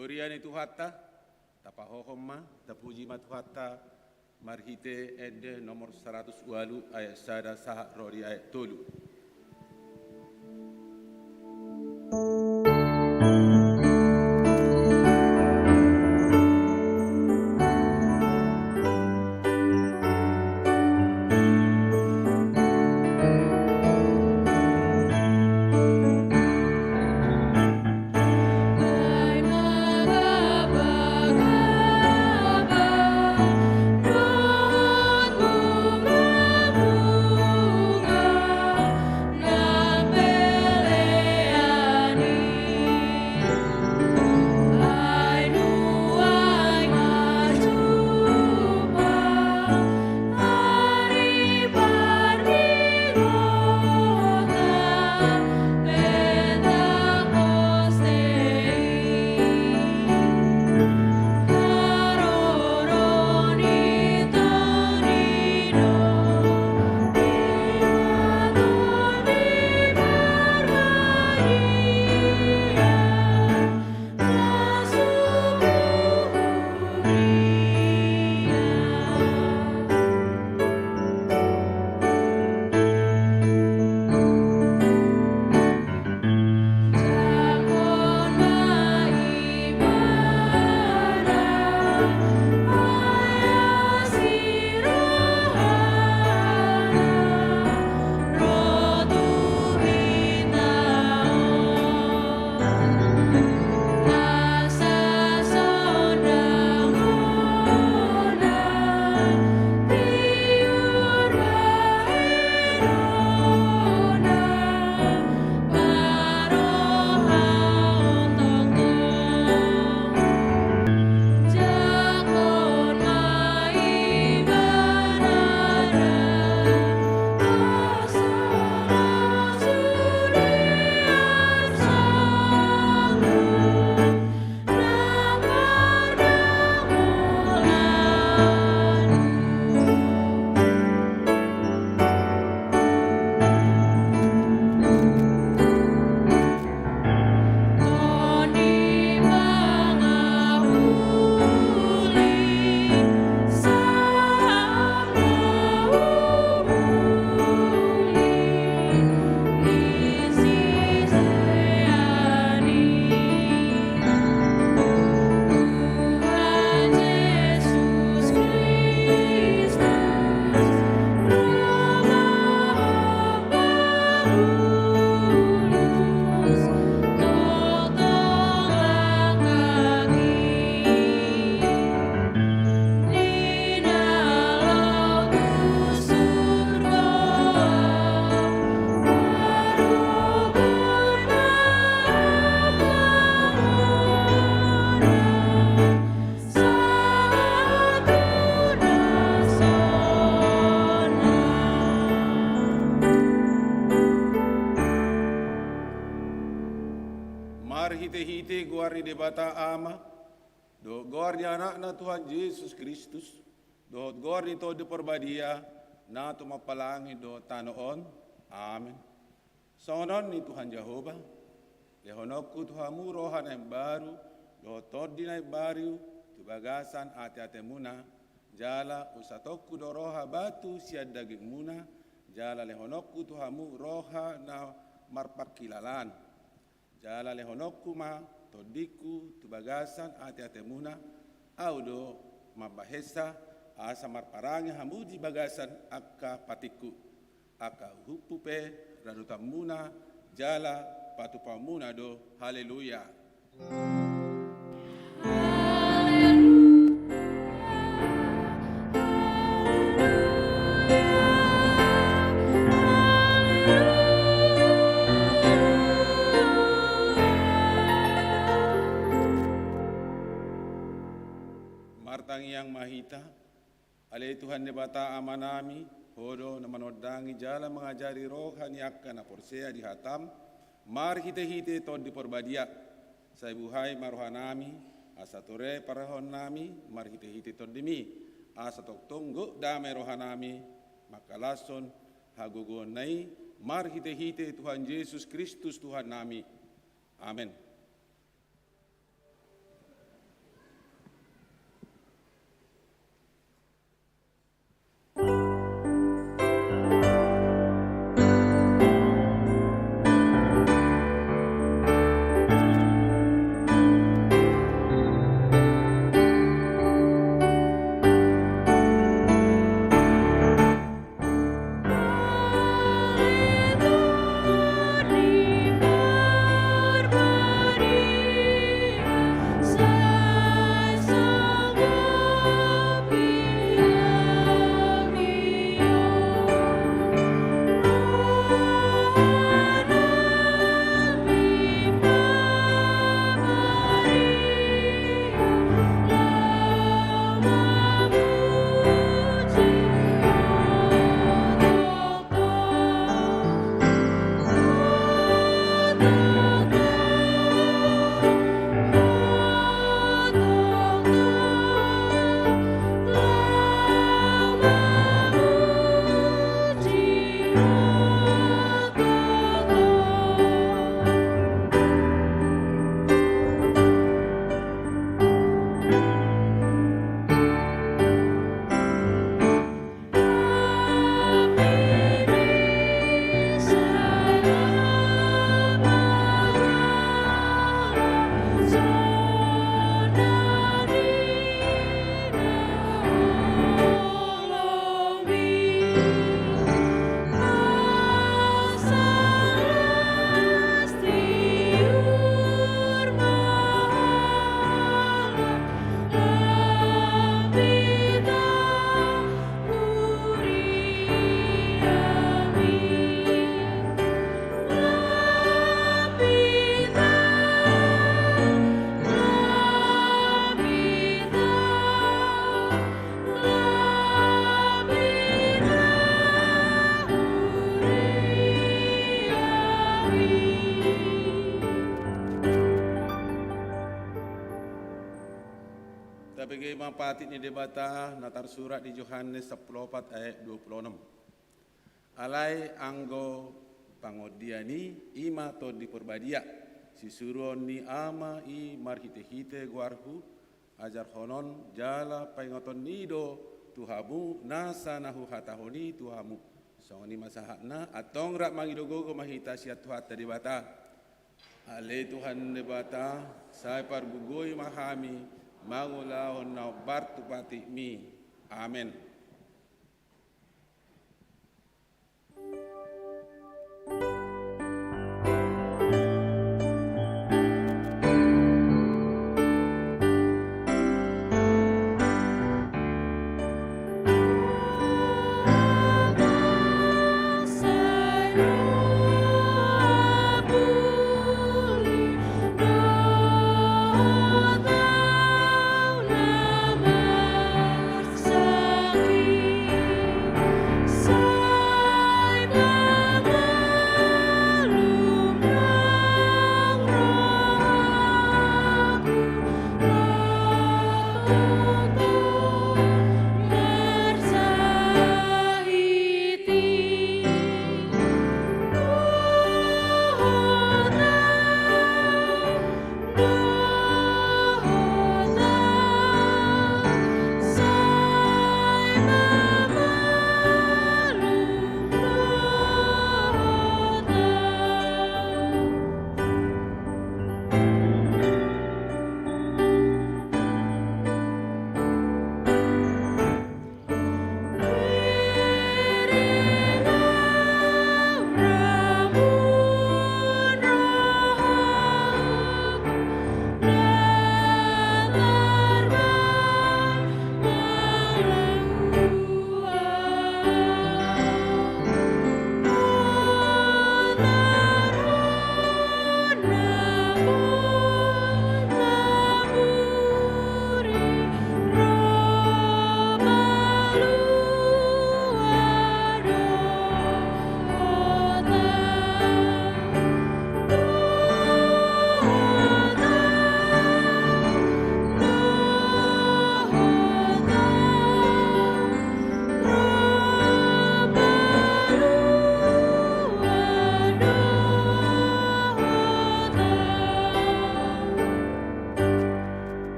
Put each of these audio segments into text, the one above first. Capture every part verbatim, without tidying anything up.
Huria ni Tuhanta, tapahohom ma, tapuji ma Tuhanta, marhite ende nomor saratus ualu ayat sada sahat ro di ayat tolu. Marhite-hite goar ni Debata Ama, dohot goar ni Anakna Tuhan Jesus Kristus, dohot goar ni Tondi Parbadia, na tumompa langit dohot tano on. Amen. Songon on ninna Tuhan Jahowa: Lehononku tu hamu roha na imbaru, dohot tondi na imbaru, tu bagasan ate-atemuna, jala unsatongku do roha batu sian dagingmuna, jala lehononku tu hamu roha na marpangkilalaan. Jala lehononku ma tondingku tu bagasan ate-atemuna, ahu do mambahensa, asa marparange hamu di bagasan angka patikku. Angka uhumhu pe radotanmuna, jala patupaonmuna do. Haleluya. Martangiang ma hita. Ale Tuhan Debata Amanami, Ho do na manondangi jala mangajari roha ni angka na porsea di hataM, marhite-hite Tondi Parbadia. Sai buhai ma rohanami, asa tore parrohaonnami marhite-hite TondiMi, asa tongtong gok dame rohanami, mangkalashon hagogoonna i, marhite-hite Tuhan Jesus Kristus Tuhannami. Amen. Tabege ma patik ni Debata na tarsurat di Johannes sampulu opat ayat dua pulu onom. Alai anggo pangondian i, i ma Tondi Parbadia, sisuruon ni Ama i marhite-hite goarhu, ajarhonon jala paingoton ni i do tu hamu nasa na huhatahon i tu hamu. Songon i ma sahatna, antong rap mangido gogo ma hita sian Tuhanta Debata. Ale Tuhan Debata, sai pargogoi ma hami mangulahon na hombar tu patikMi. Amen.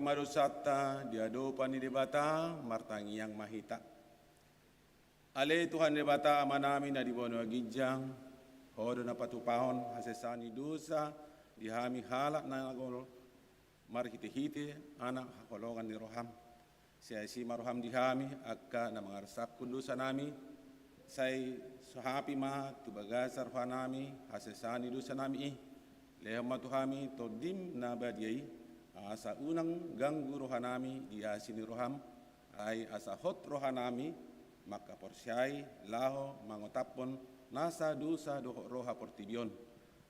ma dosanta di adopan ni Debata, martangiang ma hita. Ale Tuhan Debata Amanami na di banua ginjang, Ho do na patupahon hasesaan ni dosa di hami halak na nagol marhitehite Anak haholongan ni roham. Sai asi ma roham di hami angka na mangarsakkon dosanami, sai sohapi ma tu bagasan rohanami hasesaan ni dosanami i. Lehon ma tu hami Tondim na badia i, asa unang ganggu rohanami di asi ni roham, alai asa hot rohanami mangkaporseai laho mangotaphon nasa dosa dohot roha portibi on.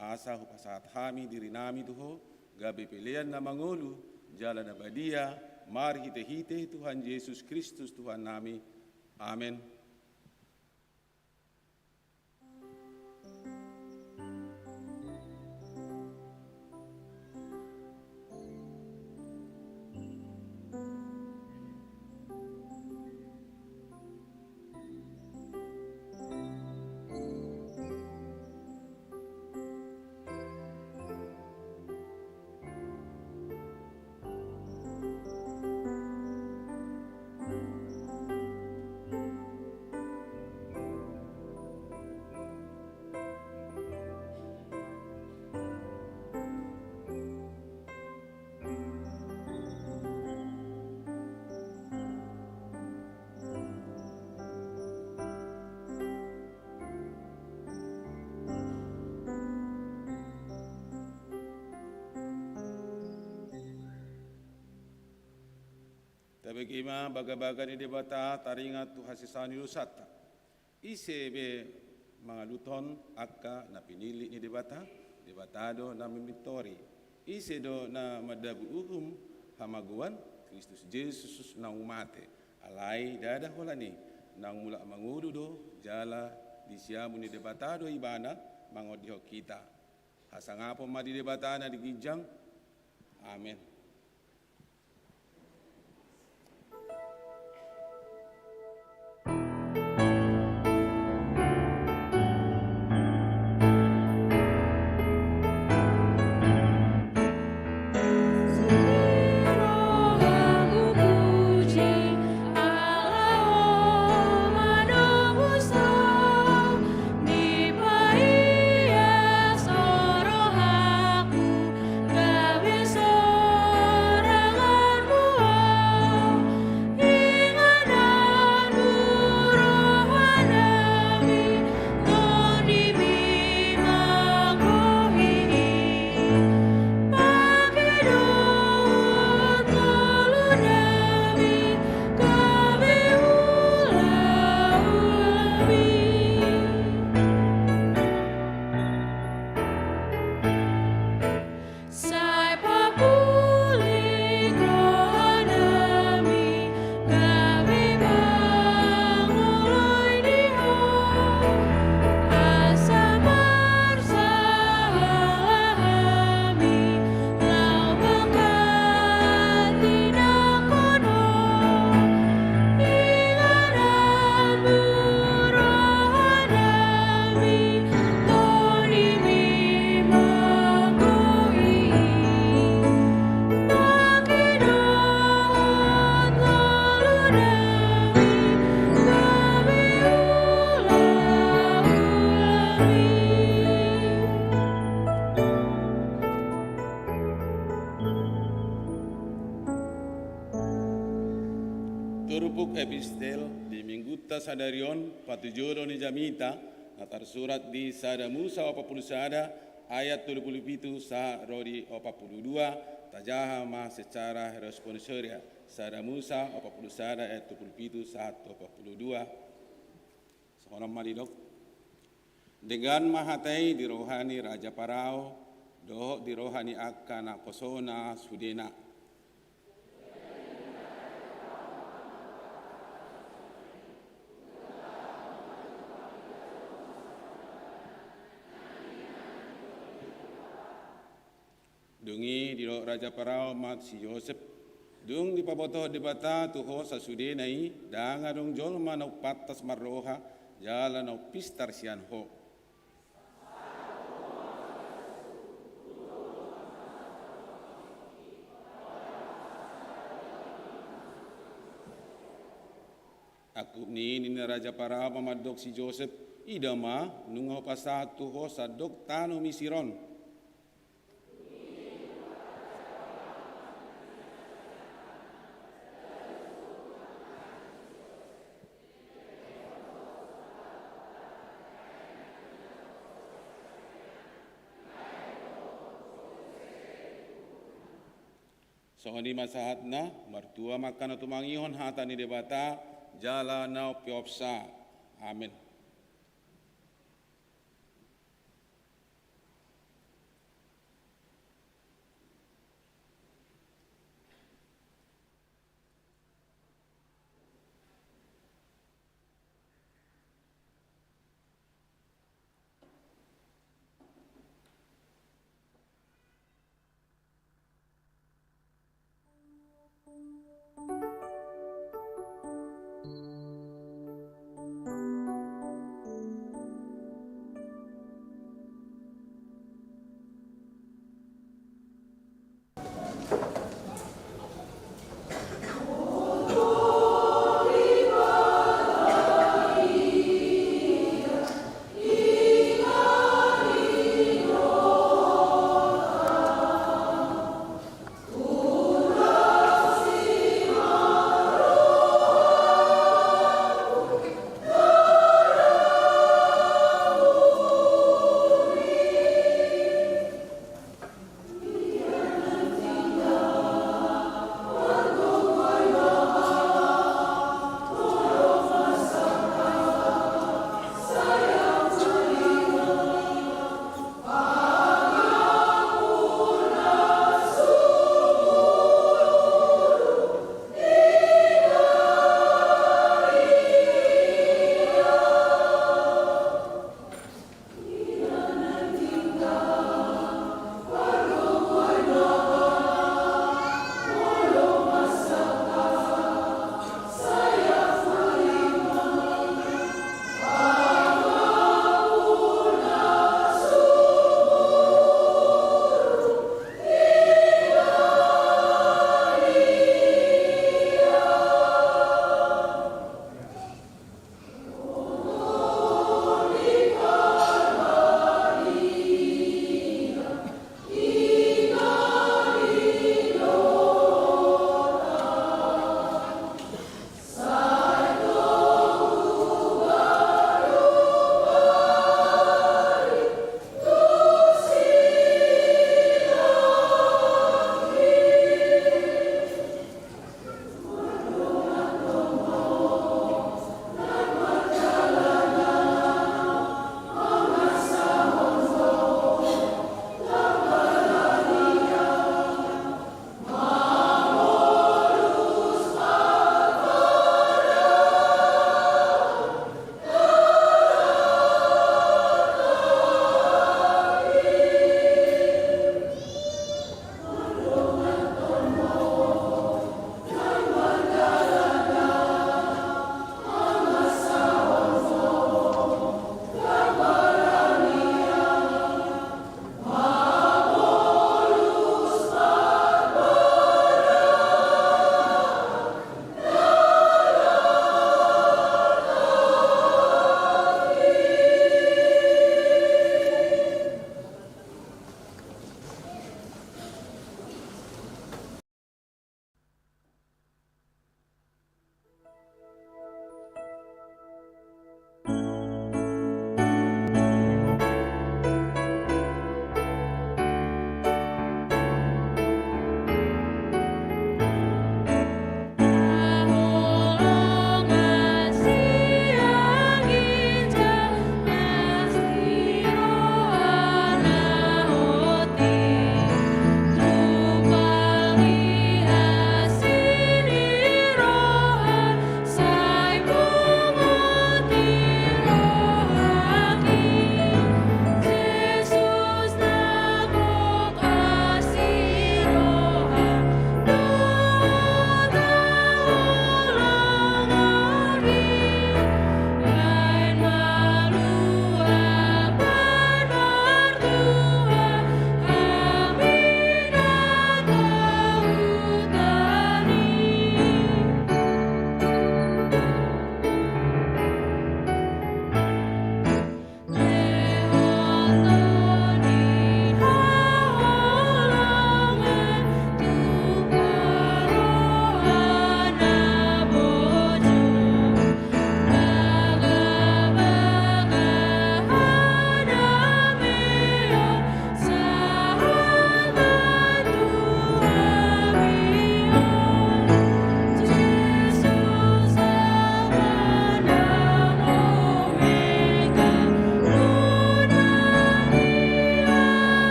Asa hupasahat hami dirinami tu Ho, gabe pelean na mangolu jala na badia, marhitehite Tuhan Jesus Kristus Tuhannami. Amen. Tabege ma bagabaga ni Debata taringot tu hasesaan ni dosanta. Ise be mangaluthon angka na pinillit ni Debata? Debata do na mamintori. Ise do na mandabu uhum hamagoan? Kristus Jesus naung mate. Alai ndada holan i, naung mulak mangolu do, jala di siamun ni Debata do Ibana mangondihon hita. Hasangapon ma di Debata na di ginjang. Amen. Sai papulik rohanami gabe mangoloi di Ho, asa marsahala hami laho mangganti na kono. Inganan mu rohanami, tonimi manggohi. Turpuk epistel di minggunta sadari on, patujolo ni jamita, na tarsurat di Sada Musa opat pulu sada ayat tolu pulu pitu sahat ro di opat pulu dua, tajaha ma secara responsoria, Sada Musa opat pulu sada ayat tolu pulu pitu sahat tu opat pulu dua. Songon on ma didok. Denggan ma hata i di roha ni Raja Parao, dohot di roha ni angka naposona sudena. Dung i didok Raja Parao ma tu si Josep, dung dipabotohon Debata tu ho sasudena i, ndang adong jolma na umpantas marroha jala na umpistar sian ho. Ni ninna raja Parao ma mandok si Josep, ida ma, nunga hupasahat tu ho sandok tano Misir on. Songon i ma sahatna, martua ma angka na tumangihon hata ni Debata, jala na umpeopsa. Amen.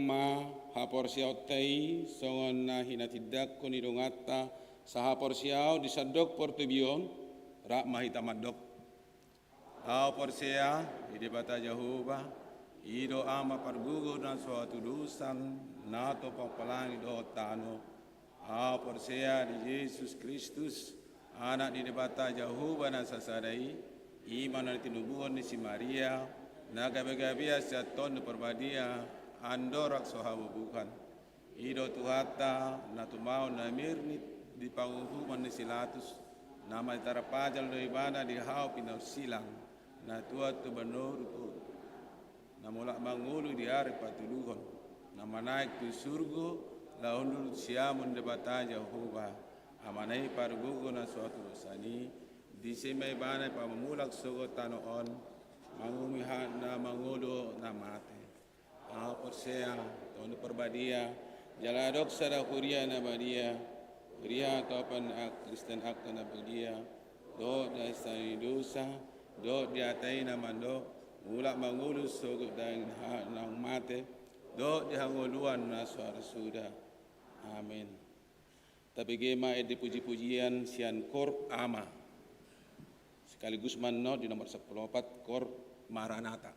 ma haporseaonta i songon na hinatindangkon ni donganta sahaporseaon di sandok portibi on, rap ma hita mandok. Ahu porsea di Debata Jahowa, i do Ama pargogo na so hatudosan, na tumompa langit dohot tano. Ahu porsea di Jesus Kristus, Anak ni Debata Jahowa na sasada i, i ma na tinubuhon ni si Maria, na gabegabean sian Tondi Parbadia, andorang so habubuhan. I do Tuhanta, na tumaon na mirnit di panguhuman ni si Latus, na martarpajal do ibana di hau pinaunsilang, na tuat tu banua uruk on, na mulak mangolu di ari patoluhon, na manaek tu surgo, laho hundul siamun Debata Jahowa, Amana i pargogo na so hatudosan i, disi ma ibana pamamulak sogot tano on, manguhumi halak na mangolu na mate. Ahu porsea, Tondi Parbadia, jala adong sada huria na badia, huria hatopan ni Kristen angka na badia, dohot di hasesaan ni dosa, dohot di hata i na mandok, mulak mangolu sogot daging halak naung mate, dohot di hangoluan na so ra suda. Amin. Tabege ma ende pujipujian sian Koor Ama. Sekaligus ma annon di nomor sampulu opat, Koor Maranatha.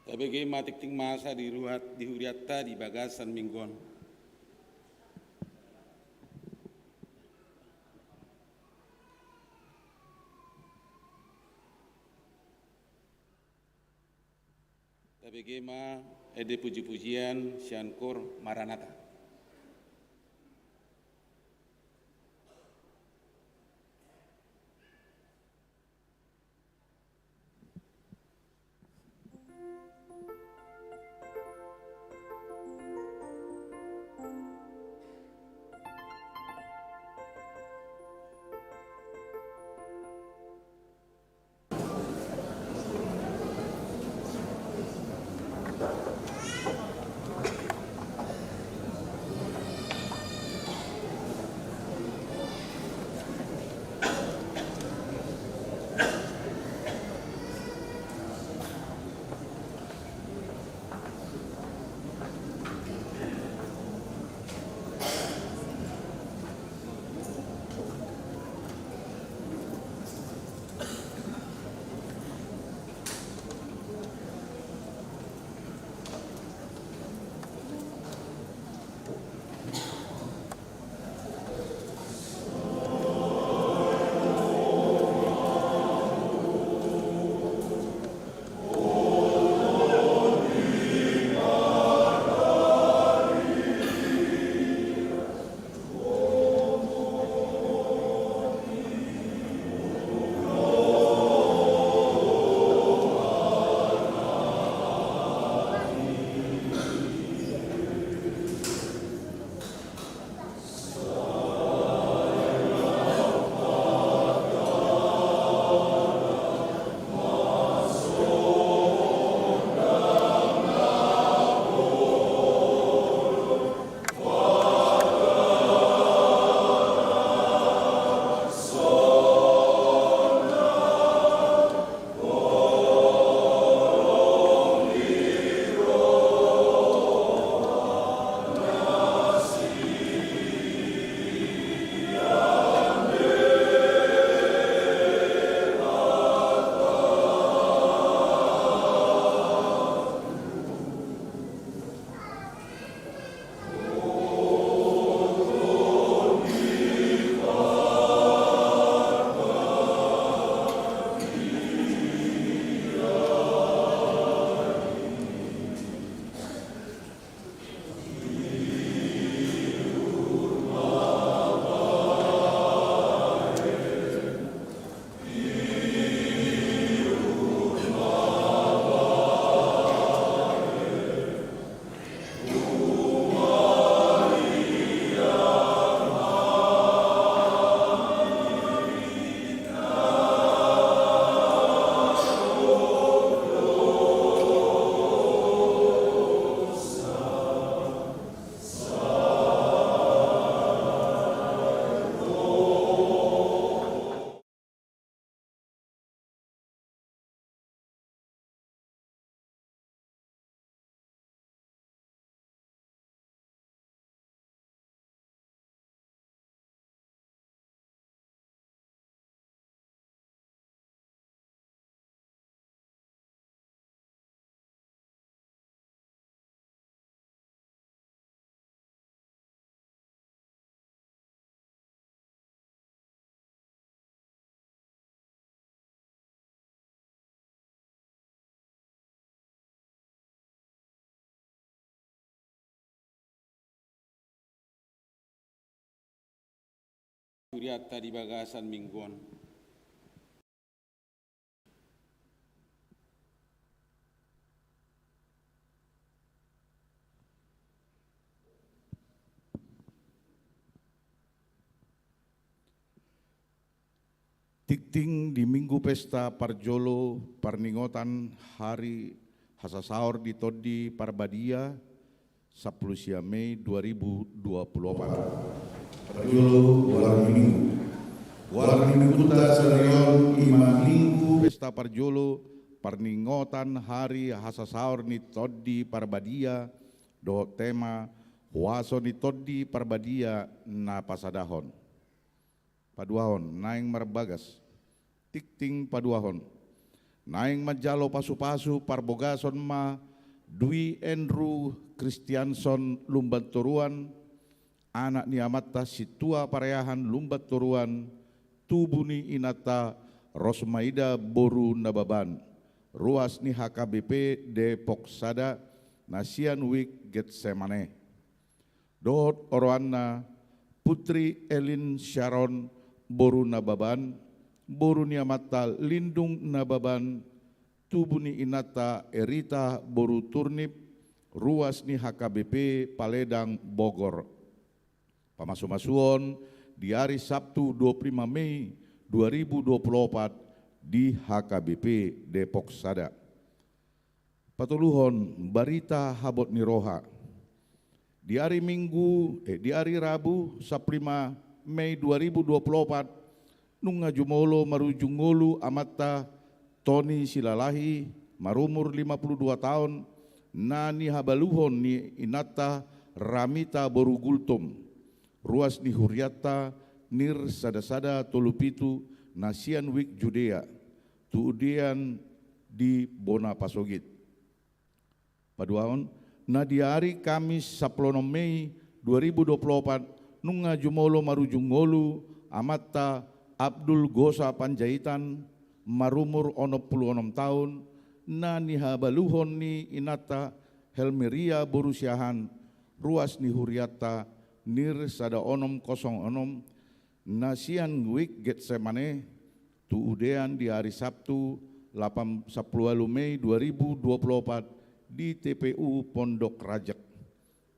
Tabege ma tingting masa di ruat, di hurianta di bagasan minggu on. Tabege ma ende puji-pujian sian Koor Maranatha. Hurianta di bagasan minggu on. Tingting di minggu pesta parjolo parningotan hari hasasaor ni Tondi Parbadia, sampulu sia Mei dua ribu dua puluh opat. Parjolo, goar ni minggu. Goar ni minggunta sadari on i ma minggu pesta parjolo parningotan hari hasasaor ni Tondi Parbadia, dohot tema huaso ni Tondi Parbadia na pasadahon. Paduahon, naeng marbagas. Tingting paduahon. Naeng manjalo pasupasu parbogason ma Dwi Andrew Christianson Lumban Toruan, anak ni amanta Sintua Pareahan Lumban Toruan, tubu ni inanta Rosmaida boru Nababan, ruas ni H K B P Depok Sada, na sian Wik Getsemane. Dohot oroanna Putri Elin Sharon boru Nababan, boru ni amanta Lindung Nababan, tubu ni inanta Erita boru Turnip, ruas ni H K B P Paledang Bogor. Pamasumasuon di ari Sabtu dua puluh lima Mei dua ribu dua puluh opat di H K B P Depok Sada. Patoluhon, barita habot ni roha. Di ari Minggu, eh, di ari Rabu, sampulu lima Mei dua ribu dua puluh opat, nunga jumolo marujung ngolu amanta Toni Silalahi, marumur lima puluh dua taon, na nihabaluhon ni inanta Ramita boru Gultom, ruas ni hurianta Nir sada sada tolu pitu, na sian Wik Judea, tu udean di bona pasogit. Paduahon, na di ari Kamis sampulu onom Mei dua ribu dua puluh opat, nunga jumolo marujung ngolu amanta Abdul Gosa Panjaitan, marumur onom puluh onom taon, na nihabaluhon ni inanta Helmiria boru Siahaan, ruas ni hurianta Nir sada onom kosong onom, na sian Wik Getsemane, tu udean di ari Sabtu, lapan, sampulu ualu Mei dua ribu dua puluh opat, di T P U Pondok Rajek.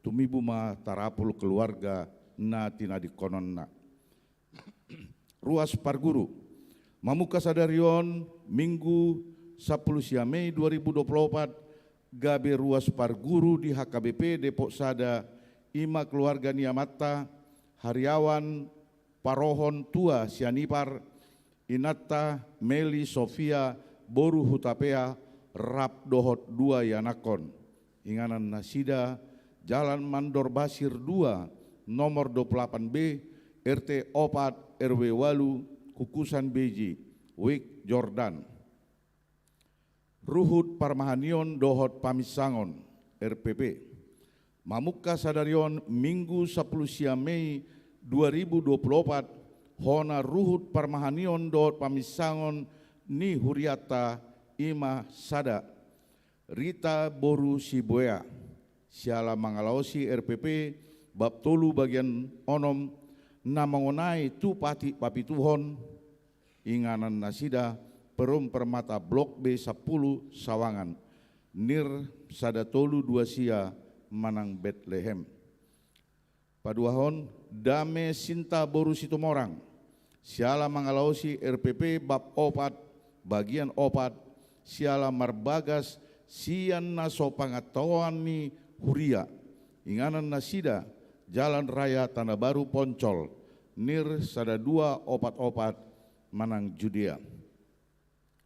Tumibu ma tarapul keluarga na tinadingkononna. Ruas parguru. Mamungka sadari on, Minggu, sampulu sia Mei dua ribu dua puluh opat, gabe ruas parguru di H K B P Depok Sada, i ma keluarga ni amanta Hariawan Parohon Tua Sianipar, inanta Meli Sofia boru Hutapea, rap dohot dua ianakkon. Inganan nasida, Jalan Mandor Basir dua, nomor dua puluh lapan B, R T opat, R W ualu, Kukusan Beji, Wik Jordan. Ruhut parmahanion dohot paminsangon, R P P. Mamungka sadari on, Minggu sampulu sia Mei dua ribu dua puluh opat, hona ruhut parmahanion dohot paminsangon ni hurianta, i ma sada, Rita boru Sibuea, siala mangalaosi R P P bab tolu bagian onom, na mangonai tu patik papituhon, inganan nasida Perum Permata Blok B sampulu Sawangan, Nir sada tolu dua sia manang Betlehem. Paduahon, Dame Sinta boru Situmorang, siala mangalaosi R P P bab opat, bagian opat, siala marbagas sian na so pangataoan ni huria, inganan nasida Jalan Raya Tanabaru Poncol, Nir sada dua opat opat manang Judea.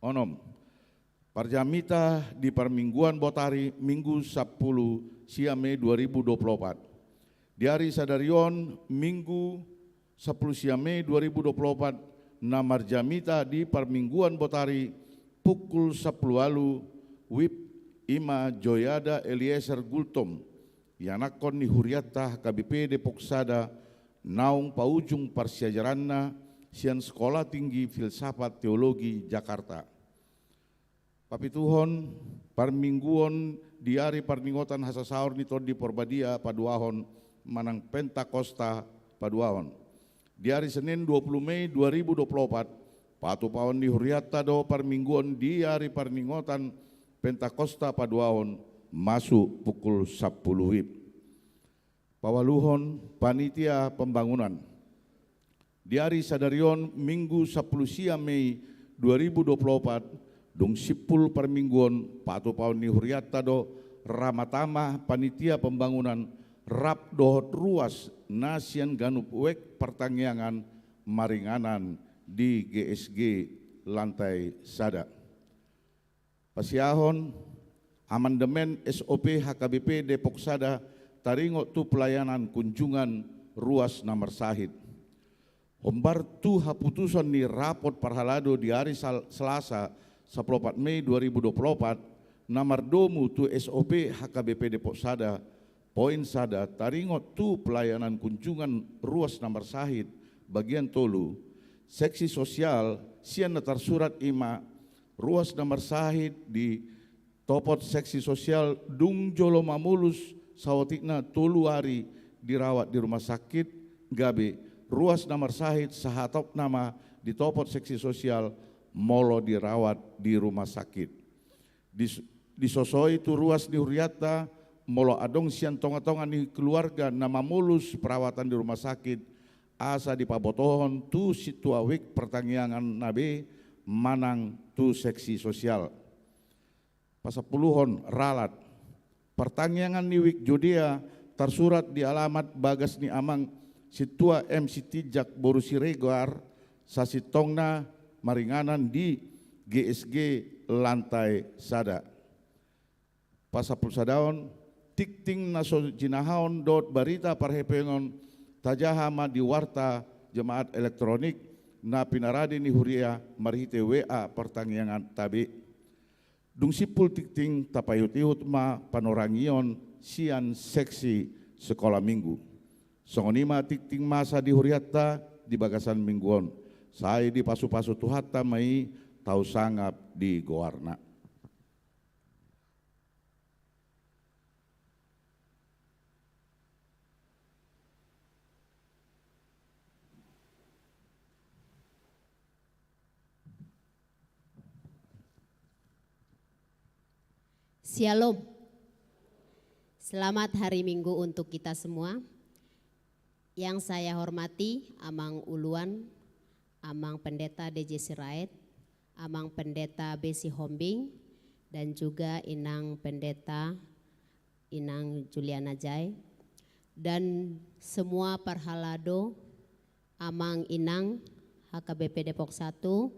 Onom. Parjamita di parmingguan botari, Minggu sampulu sia Mei dua ribu dua puluh opat. Di ari sadari on, Minggu sampulu sia Mei dua ribu dua puluh opat, na marjamita di parmingguan botari pukul sampulu ualu W I B, i ma Joyada Eliezer Gultom, ianakkon ni hurianta H K B P Depok Sada, naung paujung parsiajaranna sian Sekolah Tinggi Filsafat Teologi Jakarta. Papituhon, parmingguon di ari parningotan hasasaor ni Tondi Porbadia paduahon, manang Pentakosta paduahon. Di ari Senin dua puluh Mei dua ribu dua puluh opat, patupaon ni hurianta do parmingguon di ari parningotan Pentakosta paduahon, masuk pukul sampulu W I B. Paualuhon, panitia pembangunan. Di ari sadari on, Minggu sampulu sia Mei dua ribu dua puluh opat, dung simpul parmingguon, patupaon ni hurianta do rama tama panitia pembangunan rap dohot ruas na sian ganup wijk partangiangan maringanan di G S G lantai sada. Pasiahon, amandemen S O P H K B P Depok Sada taringot tu pelayanan kunjungan ruas na marsahit. Hombar tu haputusan ni rapot parhalado di ari Sal-, Selasa, sapuluh opat Mei dua ribu dua puluh opat, na mardomu tu S O P H K B P Depok Sada, poin sada, taringot tu pelayanan kunjungan ruas na marsahit bagian tolu, seksi sosial, sian na tarsurat i ma ruas na marsahit ditopot seksi sosial dung jolo mamolus saotikna tolu ari dirawat di rumah sakit, gabe ruas na marsahit sahatopna ma ditopot seksi sosial molo dirawat di rumah sakit. Dis-, disosoi tu ruas ni hurianta, molo adong sian tonga-tonga ni keluarga na mamolus perawatan di rumah sakit, asa dipabotohon tu sintua wijk partangianganna be manang tu seksi sosial. Pasampuluhon, ralat. Partangiangan ni wijk Judea tarsurat di alamat bagas ni amang sintua M Sitinjak boru Siregar, sasintongna maringanan di G S G lantai sada. Pasampulusadahon, tingting na so jinahaon dohot barita parheheon tajaha ma di warta jemaat elektronik na pinarade ni huria marhite W A partangianganta be. Dung simpul tingting, tapaihut-ihut ma panorangion sian seksi sekolah minggu. Songon i ma tingting masa di hurianta di bagasan minggu on. Sai dipasu-pasu Tuhanta ma i, tau sangap di goarna. Syalom. Selamat hari Minggu untuk kita semua. Yang saya hormati Amang Uluan, Amang Pendeta D J Sirait, Amang Pendeta B C Hombing, dan juga Inang Pendeta, Inang Juliana Jai, dan semua parhalado, Amang Inang H K B P Depok Satu,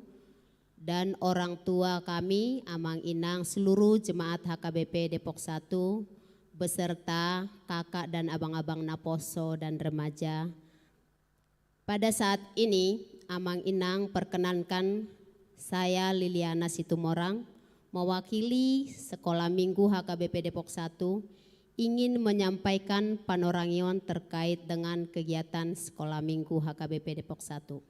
dan orang tua kami, Amang Inang, seluruh jemaat H K B P Depok Satu, beserta kakak dan abang-abang naposo dan remaja. Pada saat ini, Amang Inang, perkenankan saya, Liliana Situmorang, mewakili Sekolah Minggu H K B P Depok Satu, ingin menyampaikan panorangion terkait dengan kegiatan Sekolah Minggu H K B P Depok Satu.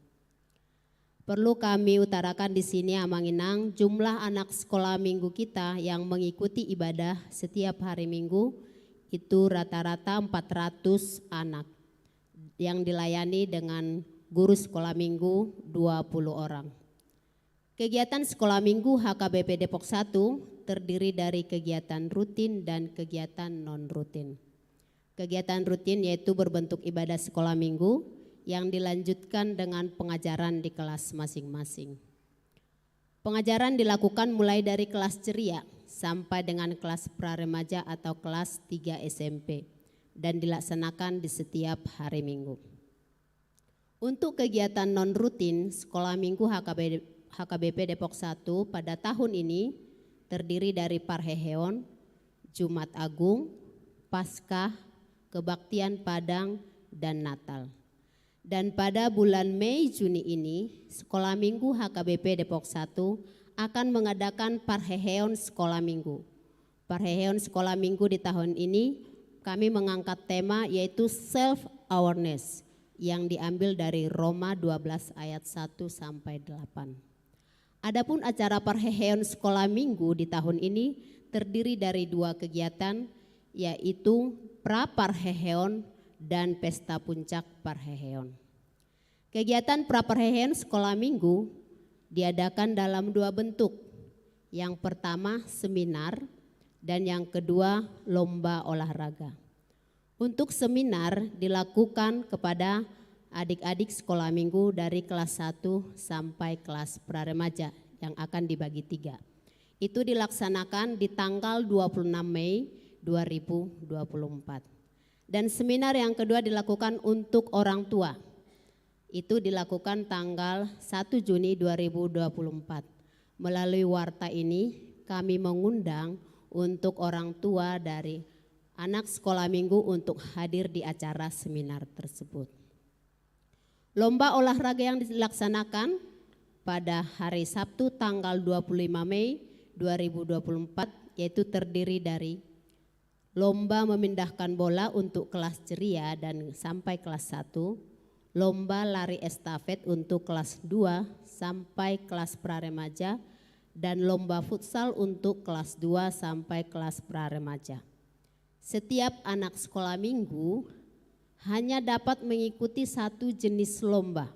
Perlu kami utarakan di sini, Amang Inang, jumlah anak sekolah minggu kita yang mengikuti ibadah setiap hari Minggu itu rata-rata empat ratus anak yang dilayani dengan guru sekolah minggu dua puluh orang. Kegiatan sekolah minggu H K B P Depok Satu terdiri dari kegiatan rutin dan kegiatan non-rutin. Kegiatan rutin yaitu berbentuk ibadah sekolah minggu yang dilanjutkan dengan pengajaran di kelas masing-masing. Pengajaran dilakukan mulai dari kelas ceria sampai dengan kelas pra remaja atau kelas tiga S M P dan dilaksanakan di setiap hari Minggu. Untuk kegiatan non-rutin Sekolah Minggu H K B, H K B P Depok Satu pada tahun ini terdiri dari parheheon, Jumat Agung, Paskah, kebaktian Padang, dan Natal. Dan pada bulan Mei Juni ini, Sekolah Minggu H K B P Depok Satu akan mengadakan parheheon sekolah minggu. Parheheon sekolah minggu di tahun ini kami mengangkat tema yaitu self awareness yang diambil dari Roma dua belas ayat satu sampai delapan. Adapun acara parheheon sekolah minggu di tahun ini terdiri dari dua kegiatan, yaitu pra parheheon dan pesta puncak parheheon. Kegiatan pra parheheon sekolah minggu diadakan dalam dua bentuk. Yang pertama seminar dan yang kedua lomba olahraga. Untuk seminar dilakukan kepada adik-adik sekolah minggu dari kelas satu sampai kelas pra remaja yang akan dibagi tiga. Itu dilaksanakan di tanggal dua puluh enam Mei dua ribu dua puluh empat. Dan seminar yang kedua dilakukan untuk orang tua. Itu dilakukan tanggal satu Juni dua ribu dua puluh empat. Melalui warta ini, kami mengundang untuk orang tua dari anak sekolah minggu untuk hadir di acara seminar tersebut. Lomba olahraga yang dilaksanakan pada hari Sabtu tanggal dua puluh lima Mei dua ribu dua puluh empat, yaitu terdiri dari lomba memindahkan bola untuk kelas ceria dan sampai kelas satu, lomba lari estafet untuk kelas dua sampai kelas praremaja, dan lomba futsal untuk kelas dua sampai kelas praremaja. Setiap anak sekolah minggu hanya dapat mengikuti satu jenis lomba.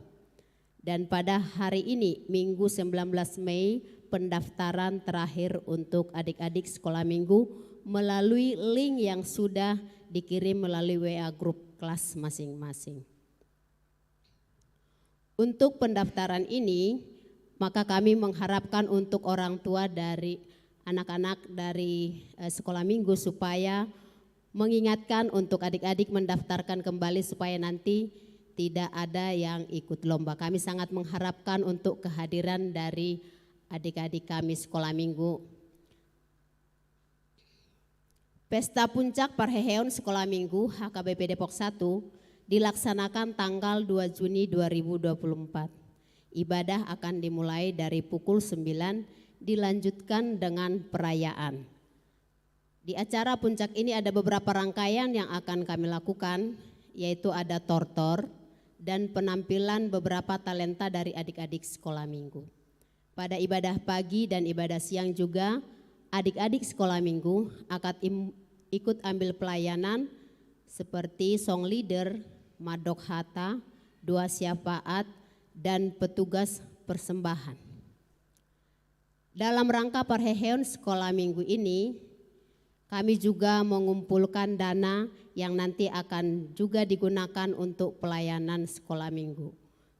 Dan pada hari ini, Minggu sembilan belas Mei, pendaftaran terakhir untuk adik-adik sekolah minggu melalui link yang sudah dikirim melalui W A grup kelas masing-masing. Untuk pendaftaran ini, maka kami mengharapkan untuk orang tua dari anak-anak dari, eh, sekolah minggu supaya mengingatkan untuk adik-adik mendaftarkan kembali supaya nanti tidak ada yang ikut lomba. Kami sangat mengharapkan untuk kehadiran dari adik-adik kami sekolah minggu. Pesta puncak parheheon sekolah minggu H K B P Depok satu dilaksanakan tanggal dua Juni dua ribu dua puluh empat. Ibadah akan dimulai dari pukul sembilan, dilanjutkan dengan perayaan. Di acara puncak ini ada beberapa rangkaian yang akan kami lakukan, yaitu ada tortor dan penampilan beberapa talenta dari adik-adik sekolah minggu. Pada ibadah pagi dan ibadah siang juga, adik-adik sekolah minggu akan im-, ikut ambil pelayanan seperti song leader, mandok hata, doa syafaat, dan petugas persembahan. Dalam rangka parheheon sekolah minggu ini, kami juga mengumpulkan dana yang nanti akan juga digunakan untuk pelayanan sekolah minggu.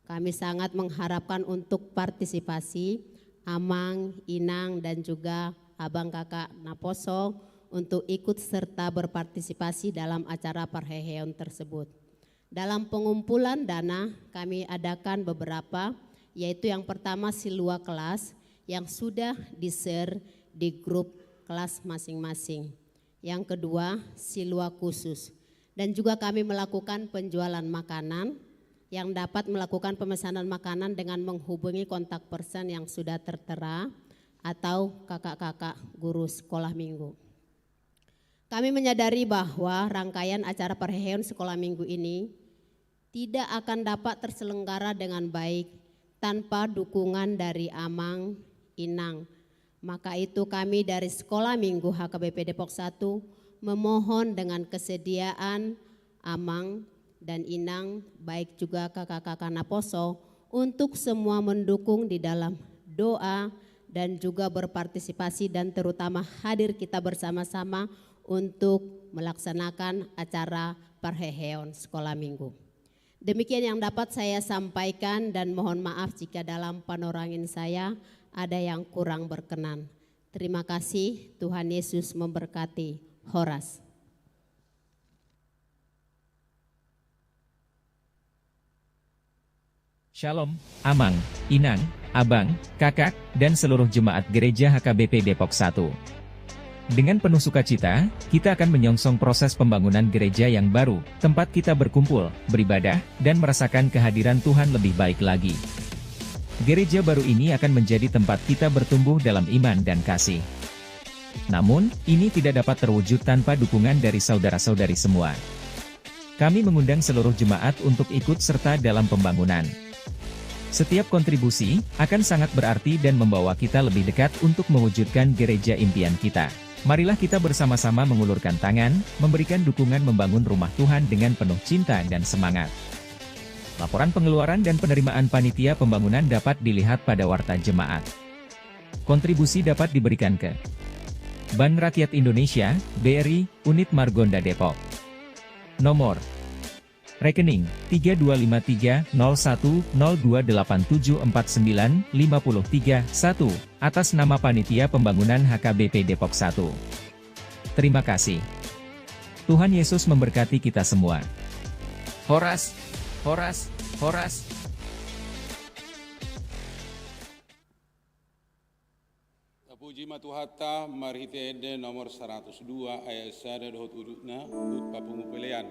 Kami sangat mengharapkan untuk partisipasi amang, inang, dan juga abang kakak naposo untuk ikut serta berpartisipasi dalam acara parheheon tersebut. Dalam pengumpulan dana, kami adakan beberapa, yaitu yang pertama silua kelas yang sudah di-share di grup kelas masing-masing. Yang kedua, silua khusus. Dan juga kami melakukan penjualan makanan yang dapat melakukan pemesanan makanan dengan menghubungi kontak person yang sudah tertera atau kakak-kakak guru sekolah minggu. Kami menyadari bahwa rangkaian acara parheheon sekolah minggu ini tidak akan dapat terselenggara dengan baik tanpa dukungan dari amang, inang. Maka itu, kami dari Sekolah Minggu H K B P Depok satu memohon dengan kesediaan amang dan inang, baik juga kakak-kakak naposo, untuk semua mendukung di dalam doa dan juga berpartisipasi dan terutama hadir kita bersama-sama untuk melaksanakan acara parheheon sekolah minggu. Demikian yang dapat saya sampaikan dan mohon maaf jika dalam panorangin saya ada yang kurang berkenan. Terima kasih, Tuhan Yesus memberkati. Horas. Shalom, Amang, Inang, Abang, Kakak, dan seluruh jemaat Gereja H K B P Depok satu. Dengan penuh sukacita, kita akan menyongsong proses pembangunan gereja yang baru, tempat kita berkumpul, beribadah, dan merasakan kehadiran Tuhan lebih baik lagi. Gereja baru ini akan menjadi tempat kita bertumbuh dalam iman dan kasih. Namun, ini tidak dapat terwujud tanpa dukungan dari saudara-saudari semua. Kami mengundang seluruh jemaat untuk ikut serta dalam pembangunan. Setiap kontribusi akan sangat berarti dan membawa kita lebih dekat untuk mewujudkan gereja impian kita. Marilah kita bersama-sama mengulurkan tangan, memberikan dukungan membangun rumah Tuhan dengan penuh cinta dan semangat. Laporan pengeluaran dan penerimaan panitia pembangunan dapat dilihat pada warta jemaat. Kontribusi dapat diberikan ke Bank Rakyat Indonesia, B R I, Unit Margonda Depok. Nomor rekening tiga dua lima tiga nol satu nol dua delapan tujuh empat sembilan lima puluh tiga satu, atas nama Panitia Pembangunan H K B P Depok satu. Terima kasih. Tuhan Yesus memberkati kita semua. Horas, horas, horas. Tapuji ma Tuhanta marhite ende nomor saratus dua ayat sada dohot udutna, hut papungu pelean.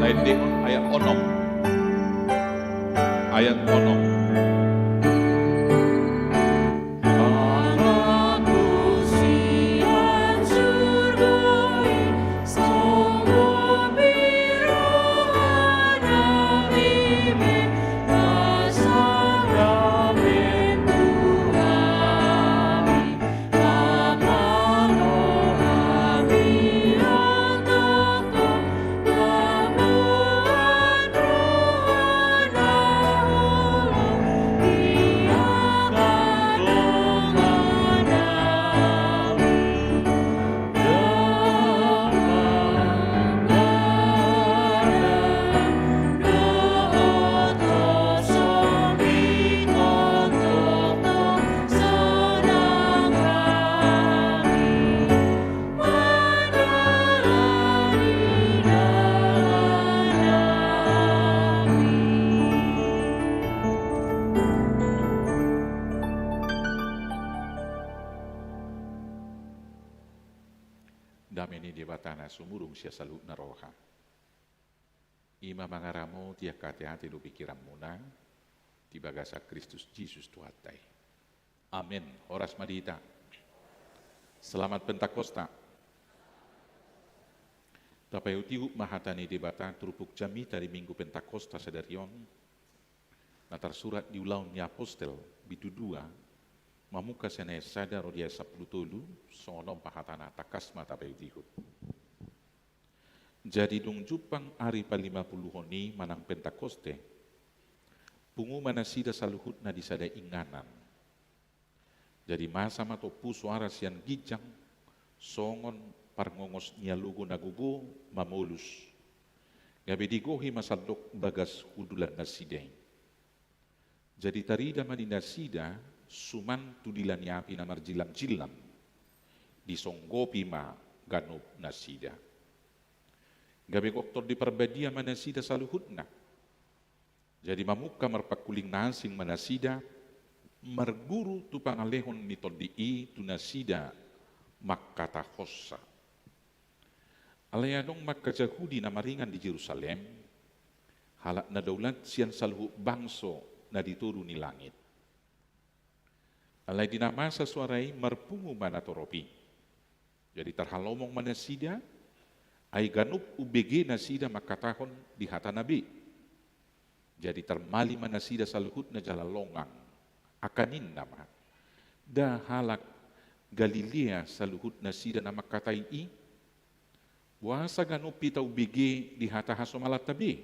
Endehon ayat onom. Ayat onom. Dame ni Debata na sumurung sian saluhutna roha, i ma mangaramoti angka ateate dohot pingkiranmuna di bagasan Kristus Jesus Tuhanta i. Amen. Horas ma di hita. Selamat Pentakosta. Tapaihutihut ma hata ni Debata turpuk jamita di Minggu Pentakosta sadari on, na tarsurat di Ulaon ni Apostel, bindu dua, mamungka sian ayat sada ro di ayat sampulu tolu. Songon on ma hatana, tangkas ma tapaihutihut. Jadi dung jumpang ari palimapuluhon i manang Pentakoste, pungu ma nasida saluhutna di sada inganan. Jadi masa ma tompu soara sian ginjang songon parngongos ni alogo na gogo mamolus, gabe digohi ma sandok bagas hundulan nasida i. Jadi tarida ma di nasida suman tu dila ni api na marjillamjillam, disonggopi ma ganup nasida. Gabe gok Tondi Parbadia ma nasida saluhutna. Jadi mamungka marpangkuling na asing ma nasida, marguru tu pangalehon ni Tondi i tu nasida mangkatahonsa. Alai adong ma angka Jahudi na maringan di Jerusalem, halak na daulat sian saluhut bangso na di toru ni langit. Alai di na masa soara i marpungu ma natorop i. Jadi tarhalomong ma nasida, ai ganup umbege nasida mangkatahon di hatana be. Jadi tarmali ma nasida saluhutna jala longang. Angka ninna ma, nda halak Galilea saluhut nasida na mangkatai i? Boasa ganup hita umbege di hata hasomalanta be?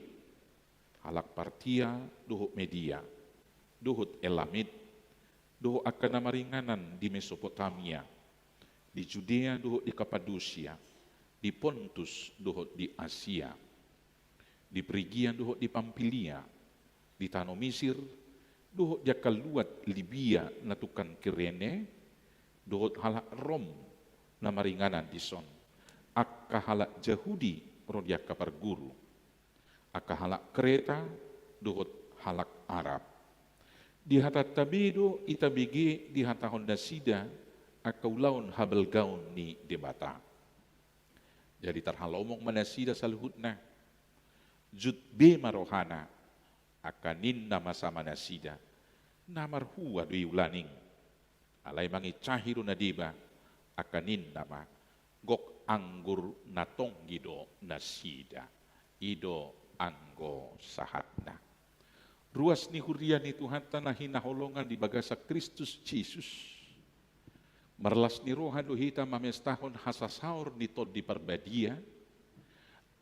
Halak Partia dohot Media, dohot Elamit, dohot angka na maringanan di Mesopotamia, di Judea dohot di Kapadosia, di Pontus dohot di Asia, di Prigia dohot di Pampilia, di tano Misir, dohot di angka luat Libia na tungkan Kirene, dohot halak Rom na maringanan dison, angka halak Jahudi ro di angka parguru, angka halak Kreta dohot halak Arab. Di hatanta be do hita bege dihatahon nasida angka ulaon habalgaon ni Debata. Jadi tarhalomong ma nasida saluhutna, jut be ma rohana, angka ninna ma sama nasida, na marhua do i ulaning. Alai mangincahi do na deba, angka ninna ma, gok anggur na tonggi do nasida. I do anggo sahatna. Ruas ni huria ni Tuhanta na hinaholongan di bagasan Kristus Jesus. Marlas ni roha do hita mamestahon hasasaor ni Tondi Parbadia,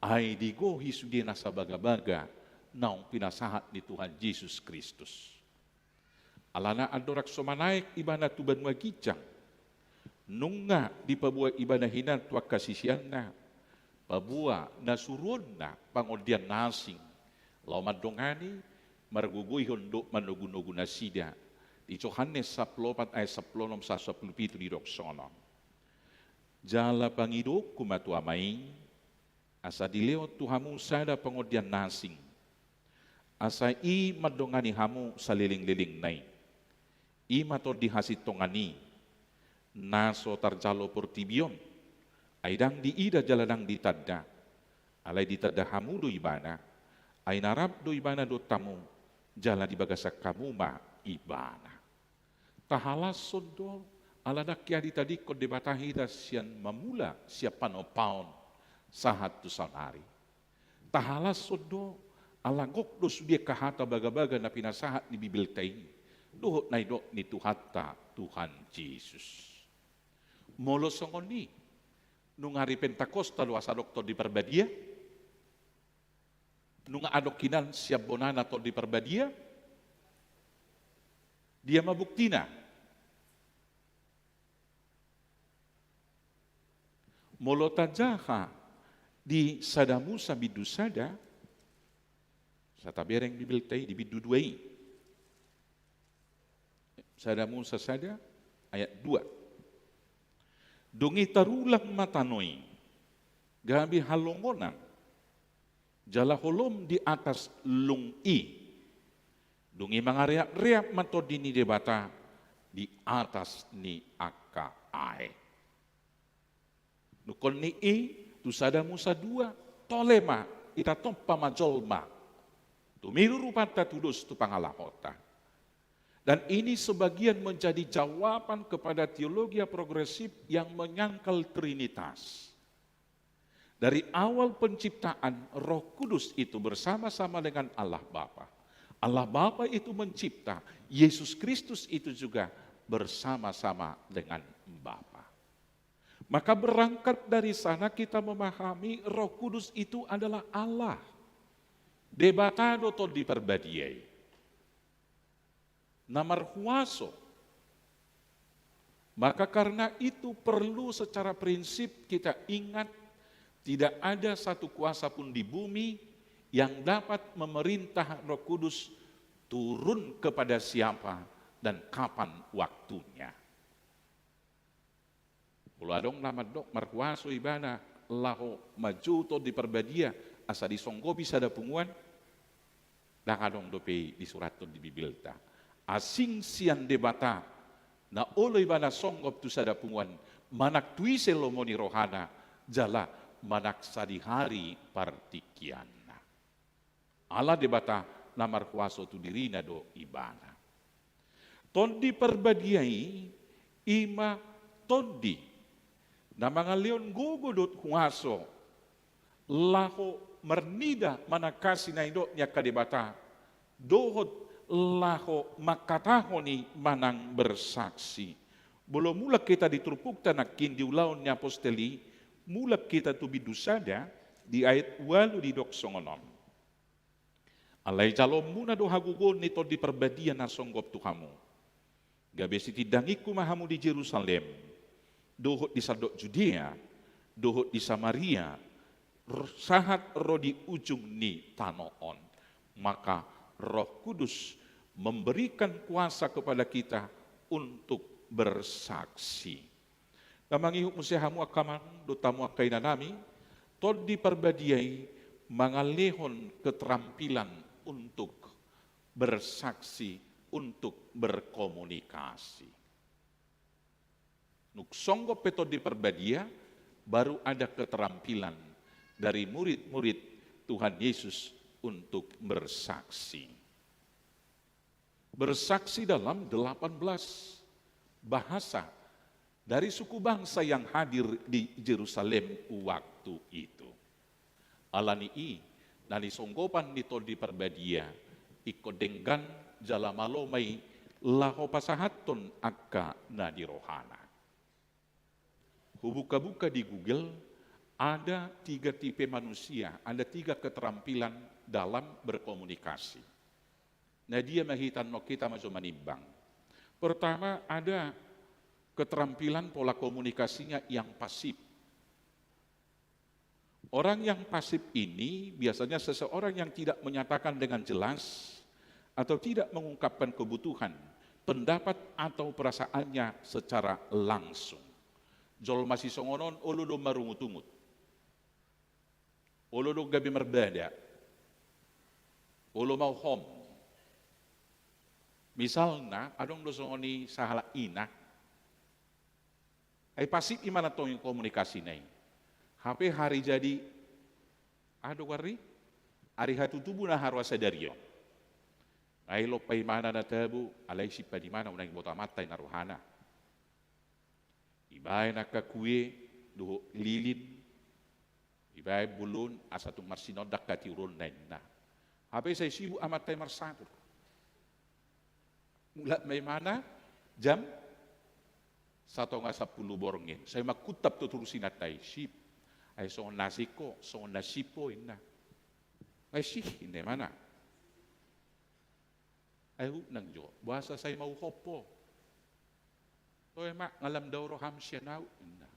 ai digohi sude nasa bagabaga naung pinasahat ni Tuhan Jesus Kristus. Alana andorang so manaek ibana tu banua ginjang, nunga dipaboa ibana hinan tu angka siseanna, paboa na suruonna pangondian na asing, laho mandongani, margogoihon dohot manogunogu nasida. Di Johannes sampulu opat ayat sampulu onom sahat sampulu pitu didok songon on. Jala pangidoonku ma tu Ama i, asa dilehon tu hamu sada pangondian na asing, asa i mandongani hamu salelenglelengna i. I ma Tondi hasintongan i, na so tarjalo portibi on, ai ndang diida jala ndang ditanda, Alai ditanda hamu do ibana, ai na rap do ibana dohot hamu, jala di bagasan hamu ma ibana. Tahalashon do, ala ndang hea ditadingkon Debata hita sian mamula, sian panompaon, sahat tu saonari. Tahalashon do, ala gok do sude angka hata bagabaga na pinasahat ni Bibelta i, dohot na nidok ni Tuhanta, Tuhan Jesus. Molo songon i, nunga ari Pentakosta do asa adong Tondi Parbadia? Nunga adong hinan sian bonana Tondi Parbadia? Dia ma buktina? Molo tajaha di Sada Musa bindu sada, asa tabereng Bibelta i di bindu dua i. Sada Musa sada ayat dua. Dung i tarulang ma tano i, gabe halongonan, jala holom di atas lung i. Dung i mangareap-reap ma Tondi ni Debata di atas ni angka aek. Nungkon ni i, tu Sada Musa dua, tole ma, ita tompa ma jolma. Tumiru rupanta tudos tu pangalahonta. Dan ini sebagian menjadi jawaban kepada teologia progresif yang menyangkal Trinitas. Dari awal penciptaan, Roh Kudus itu bersama-sama dengan Allah Bapa. Allah Bapa itu mencipta, Yesus Kristus itu juga bersama-sama dengan Bapa. Maka berangkat dari sana kita memahami Roh Kudus itu adalah Allah. Debata do Tondi Parbadia i. Na marhuaso. Maka karena itu perlu secara prinsip kita ingat, tidak ada satu kuasa pun di bumi yang dapat memerintah Roh Kudus turun kepada siapa dan kapan waktunya. Molo adong na mandok marhuaso ibana laho manjou Tondi Parbadia asa disonggopi sada punguan, ndang adong dope i disurathon di Bibelta. Asing sian Debata, na olo ibana songgop tu sada punguan, manang tu ise lomo ni rohana, jala manang sadihari partingkianna. Ala Debata na marhuaso tu dirina do ibana. Tondi Parbadia i, i ma tondi na mangalehon gogo dohot huaso laho marnida manangkasi na nidok ni angka debata, dohot laho mangkatahon i manang bersaksi. Molo mulak hita di turpukta nangkin di Ulaon ni Apostel i, mulak hita tu bindu sada, di ayat ualu didok songon on. Alai jaloonmuna do hagogoon ni Tondi Parbadia na songgop tu hamu. Gabe sitindangingku ma hamu di Jerusalem, dohot di sandok Judea, dohot di Samaria, r-, sahat ro di ujung ni tano on. Maka Roh Kudus memberikan kuasa kepada kita untuk bersaksi. Na mangihut muse hamu angka amang dohot hamu angka inanami, Tondi Parbadia i mangalehon keterampilan untuk bersaksi, untuk berkomunikasi. Nunga songgop pe Tondi Parbadia, baru ada keterampilan dari murid-murid Tuhan Yesus untuk bersaksi. Bersaksi dalam delapan belas bahasa dari suku bangsa yang hadir di Jerusalem waktu itu. Alani i, na nisonggopan ni Tondi Parbadia, ingkon denggan jala malo ma i laho pasahathon angka na di rohana. Hubuka-buka di Google, ada tiga tipe manusia, ada tiga keterampilan dalam berkomunikasi. Na dia ma hita annon, hita ma jo manimbang. Pertama, ada keterampilan pola komunikasinya yang pasif. Orang yang pasif ini biasanya seseorang yang tidak menyatakan dengan jelas atau tidak mengungkapkan kebutuhan, pendapat, atau perasaannya secara langsung. Jolma sisongon on olo do marungut-ungut. Olo do gabe marbada. Olo mauhom. Misalna, adong do songon i sahalak ina. Ai pasif i manang tong i komunikasina i. Hape hari jadi Aha do goarna i? Ari hatutubu na haroa sadari on. Ai lompa imana na tabo, alai simpan imana unang diboto amanta i na rohana. Dibaen angka kue dohot lilin, dibaen bolon asa tung marsinondang hatiuron na inna. Hape sai sibuk amanta i marsatur. Mulak ma imana jam satonga sampulu borngin. Sai mangkuntap tu turusi na tai sip. Ai songon na asing ho, songon na sip ho inna. Ai sih inna imana. Ai unang jo, boasa sai mauhop ho. Toe ma nga lam dao roham sian ahu inna.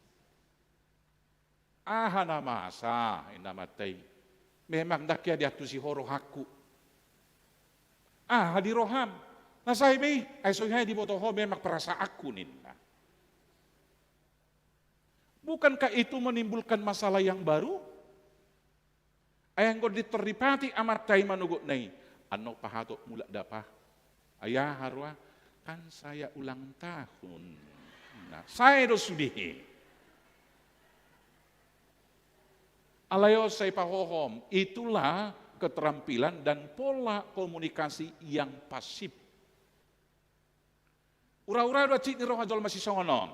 Aha na masa inna amanta i. Memang ndang hea diantusi ho rohangku. Aha di roham? Na sae be i, ai so hea diboto ho memang perasaanku ninna. Bukankah itu menimbulkan masalah yang baru? Ai anggo di tor dipatik amanta i manogotna i, annon pahatop mulak dapa. Ai aha roha, kan saya ulang tahun. Nah, sae do sude. Alai on sai pahohom, itulah keterampilan dan pola komunikasi yang pasif. Ura-ura do hansit ni roha jolma sisongon on.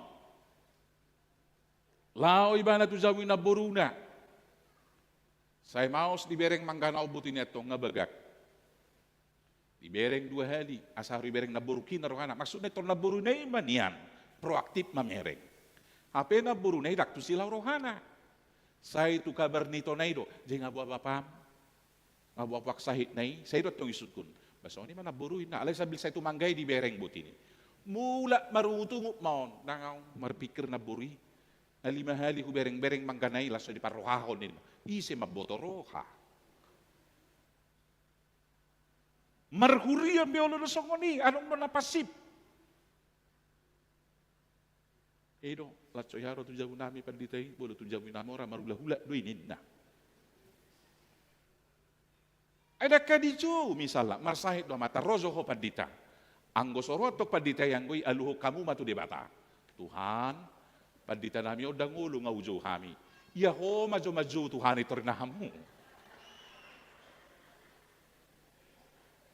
Laho ibana tu jabu ni namboruna. Sai maos dibereng manggana on botoona i antong nga bagak. Dibereng dua hali, asa haru dibereng namboru i na rohana. Maksudna i tong namboruna i ma nian, proaktif mamereng. Hape namboruna i ndang tusi laho rohana. Sai tu kabar ni itona i do, jadi nga boha bapam. Nga boha boha sahitna i, sai do antong isungkun. Bah songon i ma namboru i na, alai sambil sai tu mangga i dibereng botoona i. Mulak marungut-ungut ma on, ndang ahu marpikir namboru i. Na lima hali hubereng-bereng manggana i laos so diparrohahon ninna. Ise mamboto roha. Marhuria be olo do songon i, adong do na pasif. I do, laos so hea ro tu jabu nami pandita i, molo tu jabu ni na mora marhulahula do i ninna. Ai ndang hea dijou misalna, marsahit do amanta, ro jo ho pandita. Anggo so ro antong pandita i anggo i aluhon hamu ma tu Debata. Tuhan, pandita nami on ndang olo nga hujou hami. Ia ho ma jo manjou Tuhan i tor na hamu.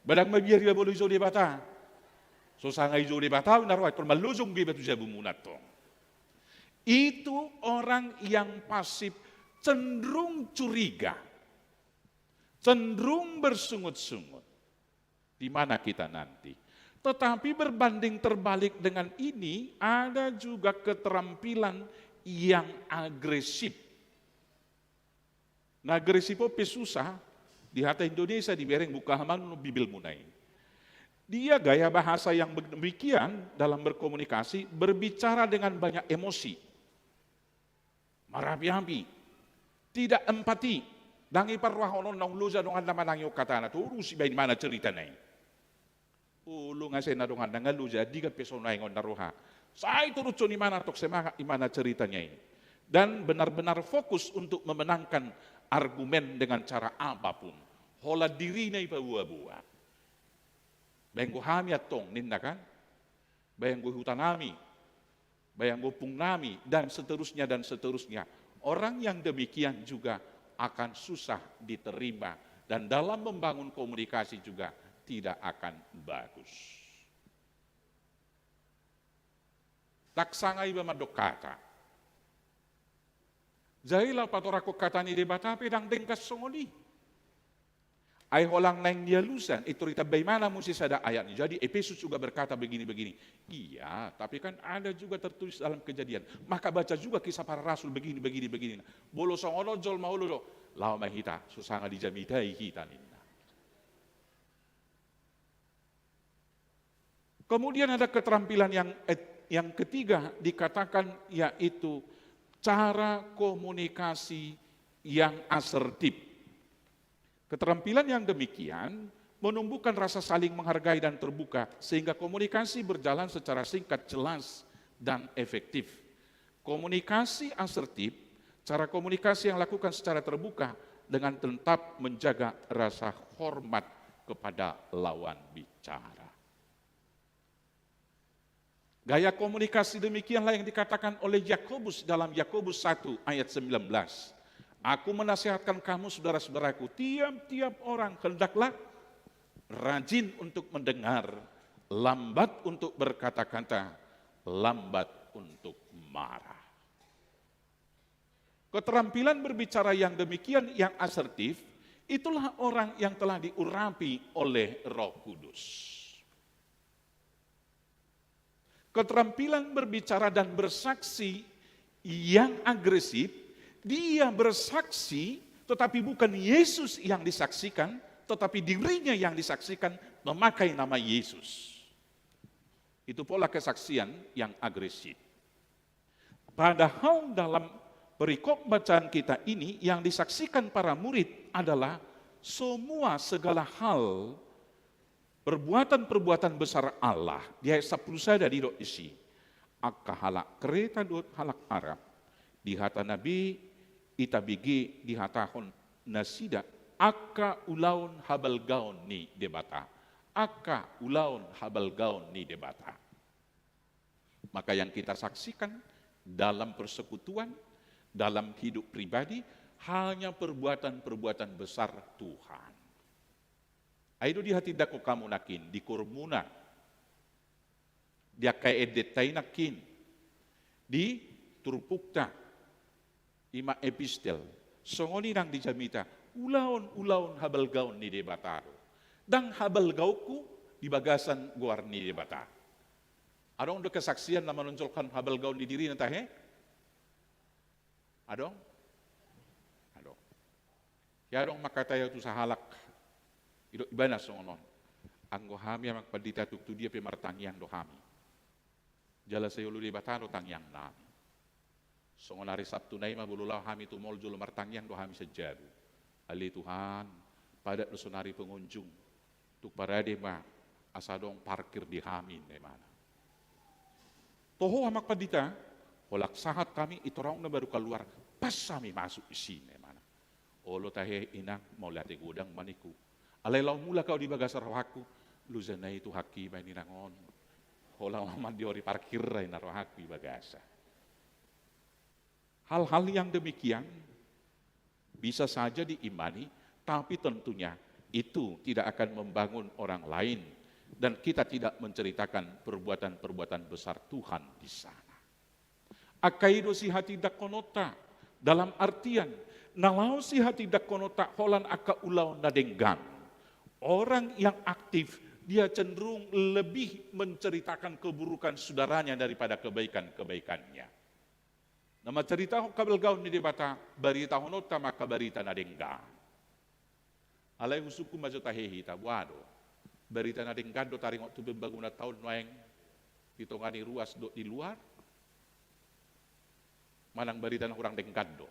Ba ndang mabiar iba molo dijou Debata. So sanga dijou Debata na roha i tor mallojong do iba tu jabumuna antong. Itu orang yang pasif, cenderung curiga, cenderung bersungut-sungut. Di mana kita nanti? Tetapi berbanding terbalik dengan ini, ada juga keterampilan yang agresif. Na agresif on pe susah, di hata Indonesia dibereng, buka hamu Bibelmuna i. Dia gaya bahasa yang demikian dalam berkomunikasi, berbicara dengan banyak emosi. Marapi-api. Tidak empati. Ndang iparrohahon on naung loja donganna manangihon hatana. Torus ibaen imana ceritana i. Olo nga sai na donganna nga loja, digan pe so naeng on na roha. Sai torushon imana antong semangat imana ceritanya i. Dan benar-benar fokus untuk memenangkan argumen dengan cara apapun. Holan dirina ipaboa-boa. Baen do hami antong ninna kan. Baen do huta nami. Baen do ompung nami, dan seterusnya, dan seterusnya. Orang yang demikian juga akan susah diterima, dan dalam membangun komunikasi juga tidak akan bagus. Ndang sanga iba mandok hata. Jadi laho patorangkon hata ni Debata pe ndang denggan songon i. Ai holan naeng nialusan, i tor itambai imana muse sada ayat ni. Jadi Efesus juga berkata begini-begini. Iya, tapi kan ada juga tertulis dalam Kejadian. Maka baca juga Kisah Para Rasul begini, begini, begini. Molo songon on jolma olo do, laho ma hita, so sanga dijamitai hita ninna. Kemudian ada keterampilan yang, eh, yang ketiga dikatakan, yaitu cara komunikasi yang asertif. Keterampilan yang demikian menumbuhkan rasa saling menghargai dan terbuka, sehingga komunikasi berjalan secara singkat, jelas, dan efektif. Komunikasi asertif, cara komunikasi yang lakukan secara terbuka dengan tetap menjaga rasa hormat kepada lawan bicara. Gaya komunikasi demikianlah yang dikatakan oleh Yakobus dalam Yakobus satu ayat sembilan belas. Aku menasihatkan kamu, saudara-saudaraku, tiap-tiap orang hendaklah rajin untuk mendengar, lambat untuk berkata-kata, lambat untuk marah. Keterampilan berbicara yang demikian, yang asertif, itulah orang yang telah diurapi oleh Roh Kudus. Keterampilan berbicara dan bersaksi yang agresif, dia bersaksi, tetapi bukan Yesus yang disaksikan, tetapi dirinya yang disaksikan memakai nama Yesus. Itu pola kesaksian yang agresif. Padahal dalam perikop bacaan kita ini, yang disaksikan para murid adalah semua, segala hal, perbuatan-perbuatan besar Allah. Di ayat sampulu sada didok disi, angka halak Kreta dohot halak Arab, di hata na be itabege dihatahon nasida angka ulaon habalgaon ni Debata. Angka ulaon habalgaon ni Debata. Maka yang kita saksikan dalam persekutuan, dalam hidup pribadi, hanya perbuatan-perbuatan besar Tuhan. Ai do dihatindangkon hamu nangkin di koormuna, di angka endenta i nangkin, di turpukta, i ma epistel. Songon i nang di jamita, ulaon-ulaon habalgaon ni Debata do. Ndang habalgaonku di bagasan goar ni Debata. Adong do kesaksian na manonjolkan habalgaon ni dirina tahe? Adong? Adong. Ia adong mangkatai au tu sahalak, didok ibana songon on. Anggo hami, Amang Pandita, tung tu dia pe martangiang do hami. Jala sai olo Debata do tangiangnami. Songon ari Sabtu nai ma molo laho hami tu mall jolo martangiang do hami sian jabu. Ale Tuhan, padat do sonari pengunjung. Tung parade ma asa adong parkir di hami, ninna ibana. Toho, Amang Pandita, holan sahat hami, i torang na baru kaluar, pas hami masuk disi, ninna ibana. Olo tahe, Inang, mauliate godang ma ningku. Alai laho mulak au di bagasan rohangku, loja nai Tuhanki ma i, Inang, on. Holan laho mandiori parkir, ninna rohangku di bagasan. Hal-hal yang demikian bisa saja diimani, tapi tentunya itu tidak akan membangun orang lain dan kita tidak menceritakan perbuatan-perbuatan besar Tuhan di sana. Angka i do sihatindangkononta, dalam artian, na laho sihatindangkononta holan angka ulaon na denggan. Orang yang aktif, dia cenderung lebih menceritakan keburukan saudaranya daripada kebaikan-kebaikannya. Na mancaritahon habalgaon ni Debata, baritahononta ma angka barita na denggan. Alai husungkun ma jo tahe hita, boha do? Barita na denggan do taringot tu pembangunanta on nuaeng, di tonga ni ruas dohot di luar? Manang barita na hurang denggan do?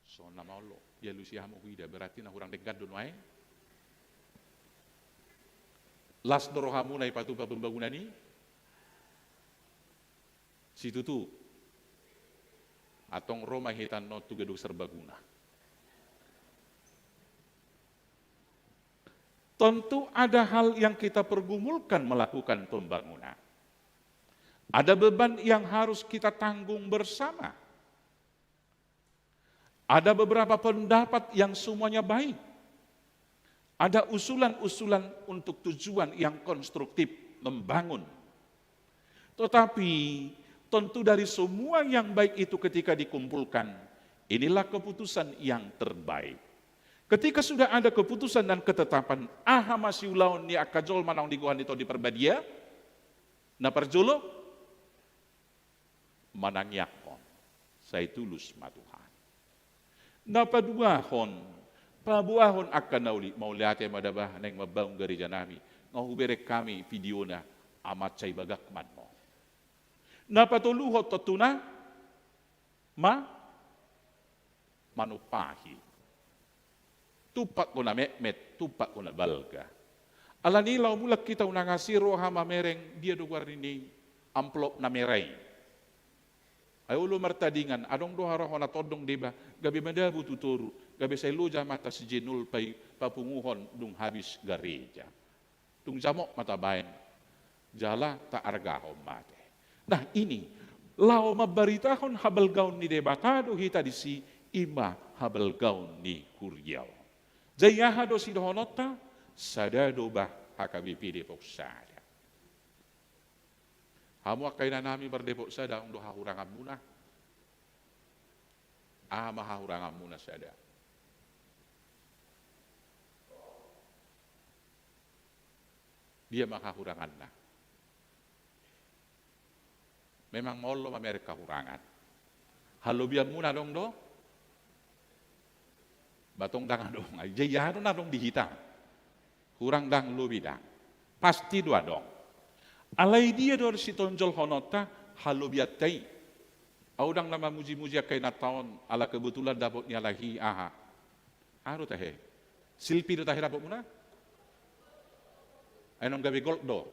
Songon na maol do, dialusi hamu huida, berarti na hurang denggan do nuaeng. Las do rohamuna dipatupa pembangunan i? Situtu. Antong ro ma hita annon tu Gedung Serbaguna. Tentu ada hal yang kita pergumulkan melakukan pembangunan. Ada beban yang harus kita tanggung bersama. Ada beberapa pendapat yang semuanya baik. Ada usulan-usulan untuk tujuan yang konstruktif, membangun. Tetapi, tentu dari semua yang baik itu ketika dikumpulkan, inilah keputusan yang terbaik. Ketika sudah ada keputusan dan ketetapan, aha ma siulaon ni angka jolma naung di gohan ni Tondi Parbadia, na parjolo, manangianghon, sai tulus ma Tuhan. Na paduahon, paboahon angka na uli, mauliate ma da bah naeng mambangun gareja nami, nga hubereng hami videona, amat sai bagak ma annon. Na patoluhon tontuna, ma, manumpahi. Tumpak do na metmet, tumpak do na balga. Alani i laho mulak hita unang asi roha mamereng, dia do goar ni amplop na mera i. Ai olo martadingan, adong do haroa na tondong deba, gabe madabu tu toru, gabe sai loja ma hita si Jenul papunguhon dung habis gareja. Tung jamot ma tabaen, jala taargahon mate. Nah, ini Laho mambaritahon habalgaon ni Debata do hita disi, i ma habalgaon ni huria on. Jadi aha do sidohononta? Sada do bah H K B P Depok Sada. Hamu angka inanami mardepok sada, adong do hahuranganmuna? Aha ma hahuranganmuna sada? Dia ma hahuranganna. Memang maol do mamereng hahurangan. Halobianmuna adong do? Ba tong ndang adong. Ai jadi aha do na adong di hita? Hurang ndang, lobi ndang? Pasti do adong. Alai dia do sitonjolhononta? Halobianta i. Ahu ndang na mamujimuji angka inanta on ala kebetulan dapot ni halak i aha. Aha do tahe? Silpi do tahe dapotmuna? Ai naung gabe gold do.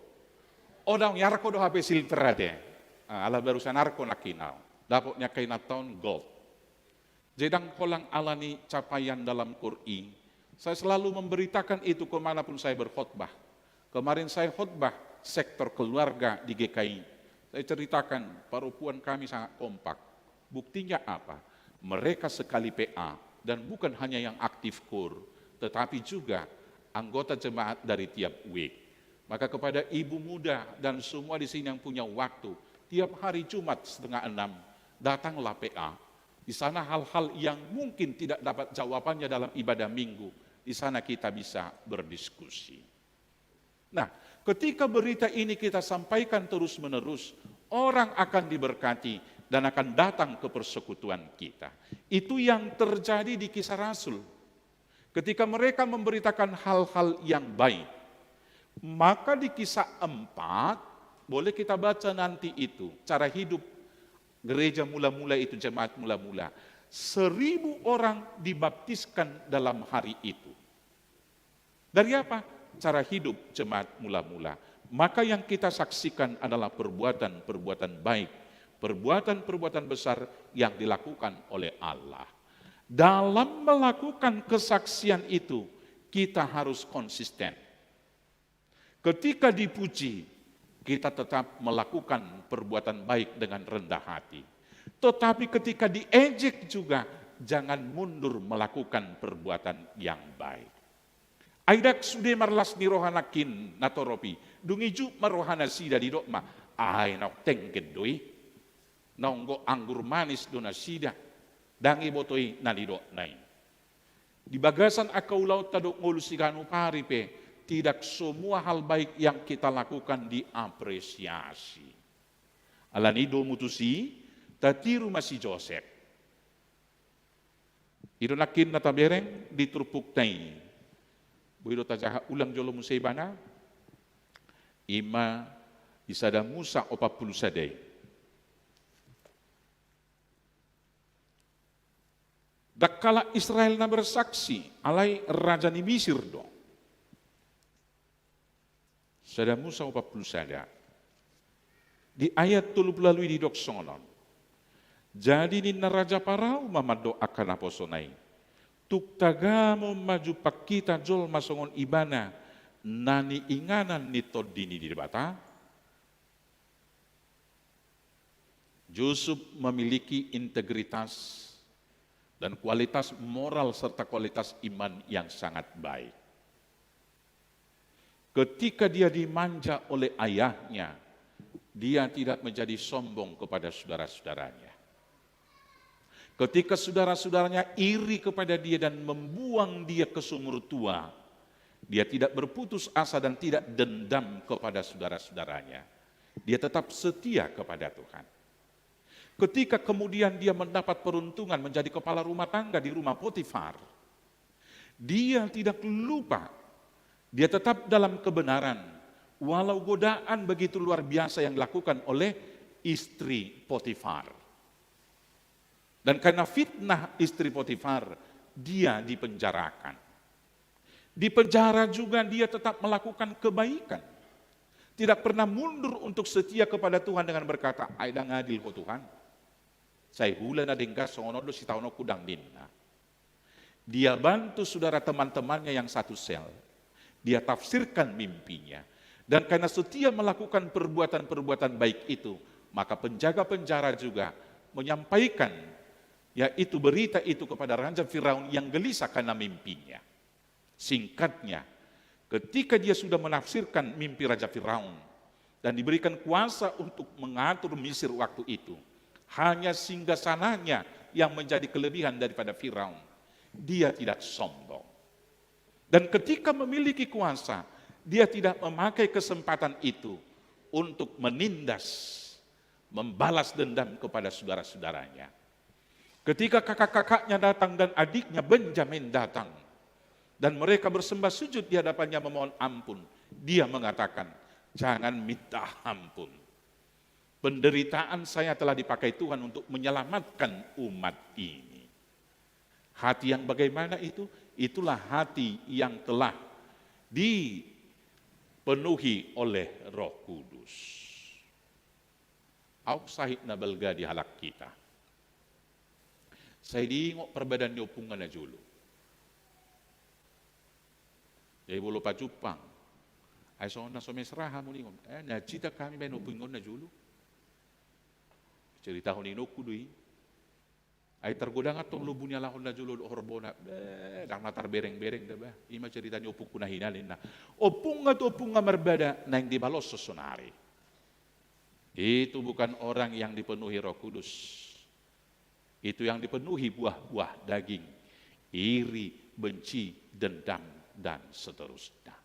O, ndang, i Arko do hape silver ate. Ah, ala barusan Arko nangkin ahu. Dapot ni angka inanta on gold. Jadi ndang holan ala ni capaian dalam kor i. Saya selalu memberitakan itu ke mana pun saya berkhotbah. Kemarin saya khotbah sektor keluarga di G K I. Saya ceritakan, parompuan kami sangat kompak. Buktinya apa? Mereka sekali P A, dan bukan hanya yang aktif kor, tetapi juga anggota jemaat dari tiap week. Maka kepada ibu muda dan semua di sini yang punya waktu, tiap hari Jumat setengah enam, datanglah P A. Di sana hal-hal yang mungkin tidak dapat jawabannya dalam ibadah minggu, di sana kita bisa berdiskusi. Nah, ketika berita ini kita sampaikan terus-menerus, orang akan diberkati dan akan datang ke persekutuan kita. Itu yang terjadi di Kisah Rasul. Ketika mereka memberitakan hal-hal yang baik, maka di Kisah empat, boleh kita baca nanti itu, cara hidup gereja mula-mula itu, jemaat mula-mula. Seribu orang dibaptiskan dalam hari itu. Dari apa? Cara hidup jemaat mula-mula. Maka yang kita saksikan adalah perbuatan-perbuatan baik, perbuatan-perbuatan besar yang dilakukan oleh Allah. Dalam melakukan kesaksian itu, kita harus konsisten. Ketika dipuji, kita tetap melakukan perbuatan baik dengan rendah hati. Tetapi ketika diejek juga, jangan mundur melakukan perbuatan yang baik. Ai ndang sude marlas ni roha nangkin natorop i, dung i juk ma roha nasida, didok ma, ai naung tenggen do i. Naung anggur manis do nasida, ndang ibotoi na nidokna i. Di bagasan angka ulaonta dohot ngolu siganup ari pe, tidak semua hal baik yang kita lakukan diapresiasi. Alani i domu tusi, tatiru ma si Josep. I do nangkin na tabereng di turpukta i. Boi do tajaha ulang jolo muse ibana. I ma di Sada Musa opat pulu sada i. Ndang halak Israel na bersaksi, alai raja ni Misir do. Sada Musa opat pulu sada. Di ayat tolu pulu ualu i didok songon on. Jadi ninna raja Parao ma mandok angka naposona i, tung tagamon ma jumpang hita jolma songon ibana, na niinganan ni Tondi ni Debata? Yusuf memiliki integritas dan kualitas moral serta kualitas iman yang sangat baik. Ketika dia dimanja oleh ayahnya, dia tidak menjadi sombong kepada saudara-saudaranya. Ketika saudara-saudaranya iri kepada dia dan membuang dia ke sumur tua, dia tidak berputus asa dan tidak dendam kepada saudara-saudaranya. Dia tetap setia kepada Tuhan. Ketika kemudian dia mendapat peruntungan menjadi kepala rumah tangga di rumah Potifar, dia tidak lupa, dia tetap dalam kebenaran, walau godaan begitu luar biasa yang dilakukan oleh istri Potifar. Dan karena fitnah istri Potifar, dia dipenjarakan. Di penjara juga dia tetap melakukan kebaikan. Tidak pernah mundur untuk setia kepada Tuhan dengan berkata, "Ai ndang adil ho Tuhan. Sai hula na denggan songon on do sitaononku," ndang ninna. Dia bantu saudara teman-temannya yang satu sel. Dia tafsirkan mimpinya. Dan karena setia melakukan perbuatan-perbuatan baik itu, Maka penjaga penjara juga menyampaikan, yaitu berita itu kepada Raja Firaun yang gelisah karena mimpinya. Singkatnya, ketika dia sudah menafsirkan mimpi Raja Firaun dan diberikan kuasa untuk mengatur Mesir waktu itu, hanya singgasananya yang menjadi kelebihan daripada Firaun. Dia tidak sombong. Dan ketika memiliki kuasa, dia tidak memakai kesempatan itu untuk menindas, membalas dendam kepada saudara-saudaranya. Ketika kakak-kakaknya datang dan adiknya Benjamin datang, dan mereka bersembah sujud di hadapannya memohon ampun, dia mengatakan, "Jangan minta ampun. Penderitaan saya telah dipakai Tuhan untuk menyelamatkan umat ini." Hati yang bagaimana itu? Itulah hati yang telah dipenuhi oleh Roh Kudus. Auk sahit na balga di halak hita. Sai diingot parbadaan ni ompungna na jolo. Jadi molo pajumpang, ai songon na so mesra hamu ningon. Eh, na cita hami baen ompungna na jolo. Ceritahon inongku do i. Ai targodang antong lombu ni alahon na jolo dohot horbona. Be, ndang na tarbereng-bereng da bah. Ima cerita ni ompungku na hina ninna. Ompungna tu ompungna marbada naeng dibalos sonari. Itu bukan orang yang dipenuhi Roh Kudus. Itu yang dipenuhi buah-buah daging, iri, benci, dendam, dan seterusnya.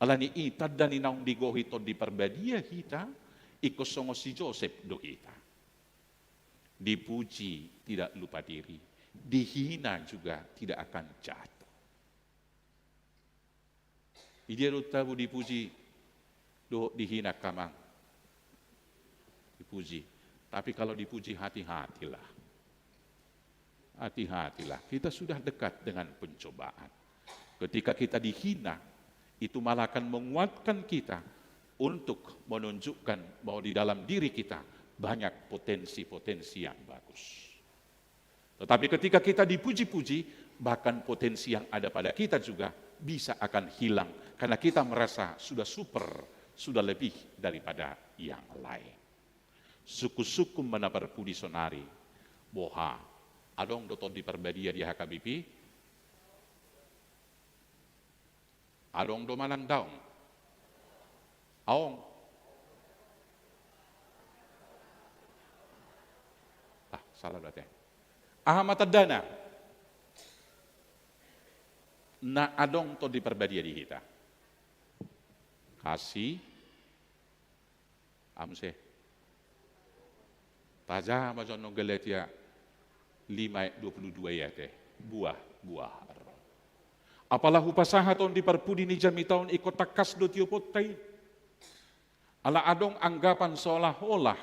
Alani i tanda ni naung digohi Tondi Parbadia hita, ingkon songon si Josep do hita. Dipuji tidak lupa diri, dihina juga tidak akan jatuh. Idia do tabo dipuji dohot dihina, amang? Dipuji. Tapi kalau dipuji, hati-hatilah. Hati-hatilah. Kita sudah dekat dengan pencobaan. Ketika kita dihina, itu malah akan menguatkan kita untuk menunjukkan bahwa di dalam diri kita banyak potensi-potensi yang bagus. Tetapi ketika kita dipuji-puji, bahkan potensi yang ada pada kita juga bisa akan hilang karena kita merasa sudah super, sudah lebih daripada yang lain. Sungkun-sungkun ma na parpudi sonari. Boha, adong do Tondi Parbadia di H K B P? Adong do manang daong? Adong. Ah, salah berarti. Aha ma tandana? Na adong Tondi Parbadia di hita. Kasih. Amse. Tajaha ma jo annon Galatia lima ayat dua puluh dua i ate. Buah, buah roh. Apala hupasahat on di parpudi ni jamita on, ingkon tangkas do tioponta i. Ala adong anggapan seolah-olah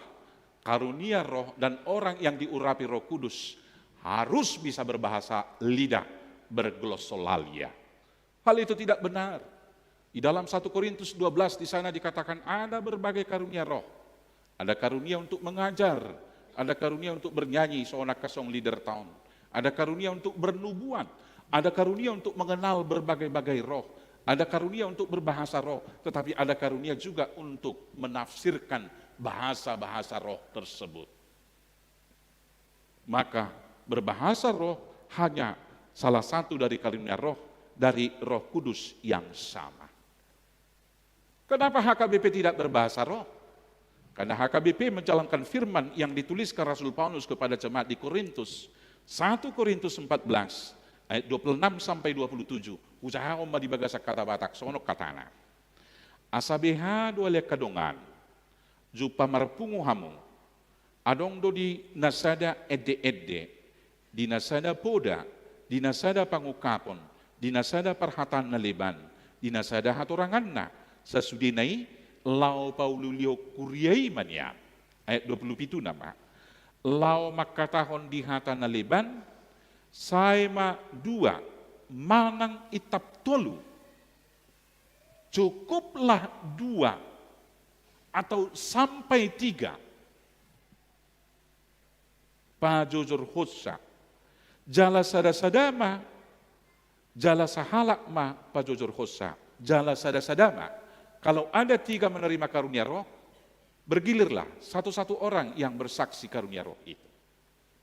karunia roh dan orang yang diurapi Roh Kudus harus bisa berbahasa lidah, berglosolalia. Hal itu tidak benar. Di dalam satu Korintus dua belas, di sana dikatakan ada berbagai karunia roh. Ada karunia untuk mengajar, ada karunia untuk bernyanyi, songon angka song leader ta on. Ada karunia untuk bernubuat, ada karunia untuk mengenal berbagai-bagai roh, ada karunia untuk berbahasa roh, tetapi ada karunia juga untuk menafsirkan bahasa-bahasa roh tersebut. Maka berbahasa roh hanya salah satu dari karunia roh dari Roh Kudus yang sama. Kenapa H K B P tidak berbahasa roh? Karena H K B P menjalankan firman yang dituliskan Rasul Paulus kepada jemaat di Korintus. Satu Korintus empat belas ayat dua puluh enam sampai dua puluh tujuh. Hujahahon ma di bagasan kata Batak, songon on hatana. Asa beha do ale angka dongan, jumpa marpungu hamu. Adong do di na sada ende-ende, di na sada poda, di na sada pangungkapon, di na sada parhataan na leban, di na sada hatoranganna, sasudena i laho pauliulihon kuria i ma nian. Ayat dua puluh pitu nama. Laho mangkatahon di hata na leban, sae ma dua, manang intap tolu. Cukuplah dua atau sampai tiga pajojorhonsa. Jala sada-sada ma, jala sahalak ma pajojorhonsa. Jala sada-sada ma. Kalau ada tiga menerima karunia roh, Bergilirlah satu-satu orang yang bersaksi karunia Roh itu.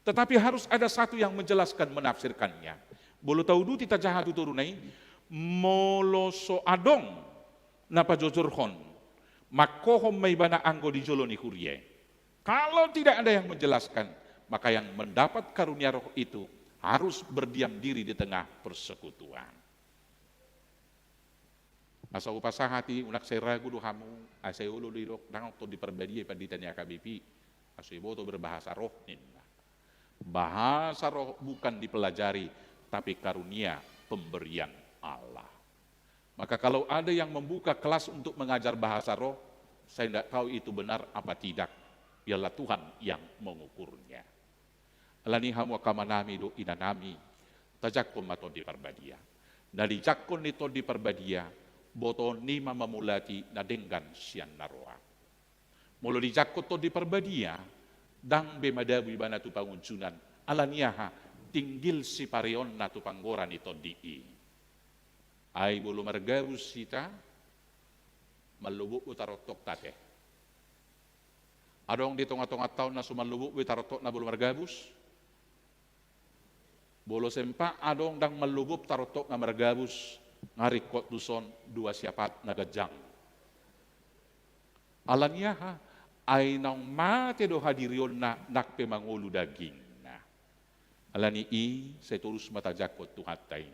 Tetapi harus ada satu yang menjelaskan, menafsirkannya. Molo tauduti tajaha tu toru na i, molo so adong na pajojorhon, mangkohom ma ibana anggo di jolo ni huria i. Kalau tidak ada yang menjelaskan, maka yang mendapat karunia Roh itu harus berdiam diri di tengah persekutuan. Asa hupasahat i, unang sai ragu do hamu, asa i olo do didok, ndang Tondi Parbadia i pandita ni H K B P, asa iboto berbahasa roh ninna. Bahasa roh bukan dipelajari, tapi karunia pemberian Allah. Maka kalau ada yang membuka kelas untuk mengajar bahasa roh, saya tidak tahu itu benar apa tidak. Biarlah Tuhan yang mengukurnya. Alani i hamu angka amanami dohot inanami, tajangkon ma Tondi Parbadia. Na dijangkon ni Tondi Parbadia, botoon i ma mamolati na denggan sian na roa. Molo dijangkon Tondi Parbadia, ndang be madabu ibana tu pangunjunan, alani aha, tinggil sipareonna tu panggora ni tondi i. Ai molo margabus hita, mallobot do tarontokta ate. Adong di tonga-tonga taon na so mallobot be tarontokna molo margabus? Molo sempat adong ndang mallobot tarontokna margabus, nga ringkot tuson dua siapat na ganjang. Alani aha? Ai naung mate do hadirionna nang pe mangolu dagingna. Alani i, sai torus ma tajangkon Tuhanta i.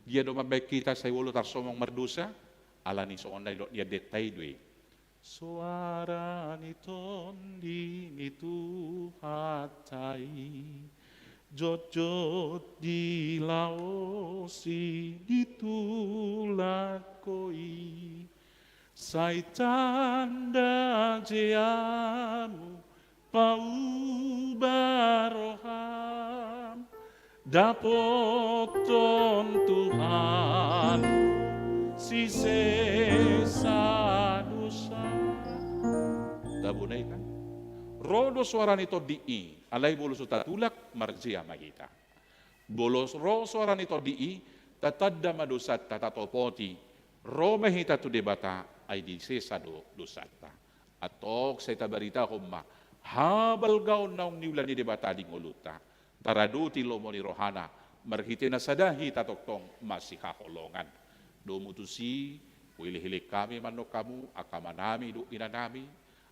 Dia do mambahen hita sai olo tarsomong mardosa? Alani songon na nidok ni andanta i do i. Soara ni tondi ni Tuhanta i, jotjot dilaosi, ditulak ho i. Sai tanda je hamu pauba roham, dapothon Tuhan sisesa dosa. Tabona i kan? Ro do soara ni tondi i, alai molo so tatulak, marjea ma hita. Molo ro soara ni tondi i, tatanda ma dosanta, tatopoti, ro ma hita tu Debata, ai disesa do dosanta. Antong sai tabaritahon ma habalgaon naung niula ni Debata di ngolunta. Taradoti lomo ni rohana, marhite na sada hita tongtong masihaholongan. Domu tusi, huilehilehon hami ma annon hamu, angka amanami dohot inanami,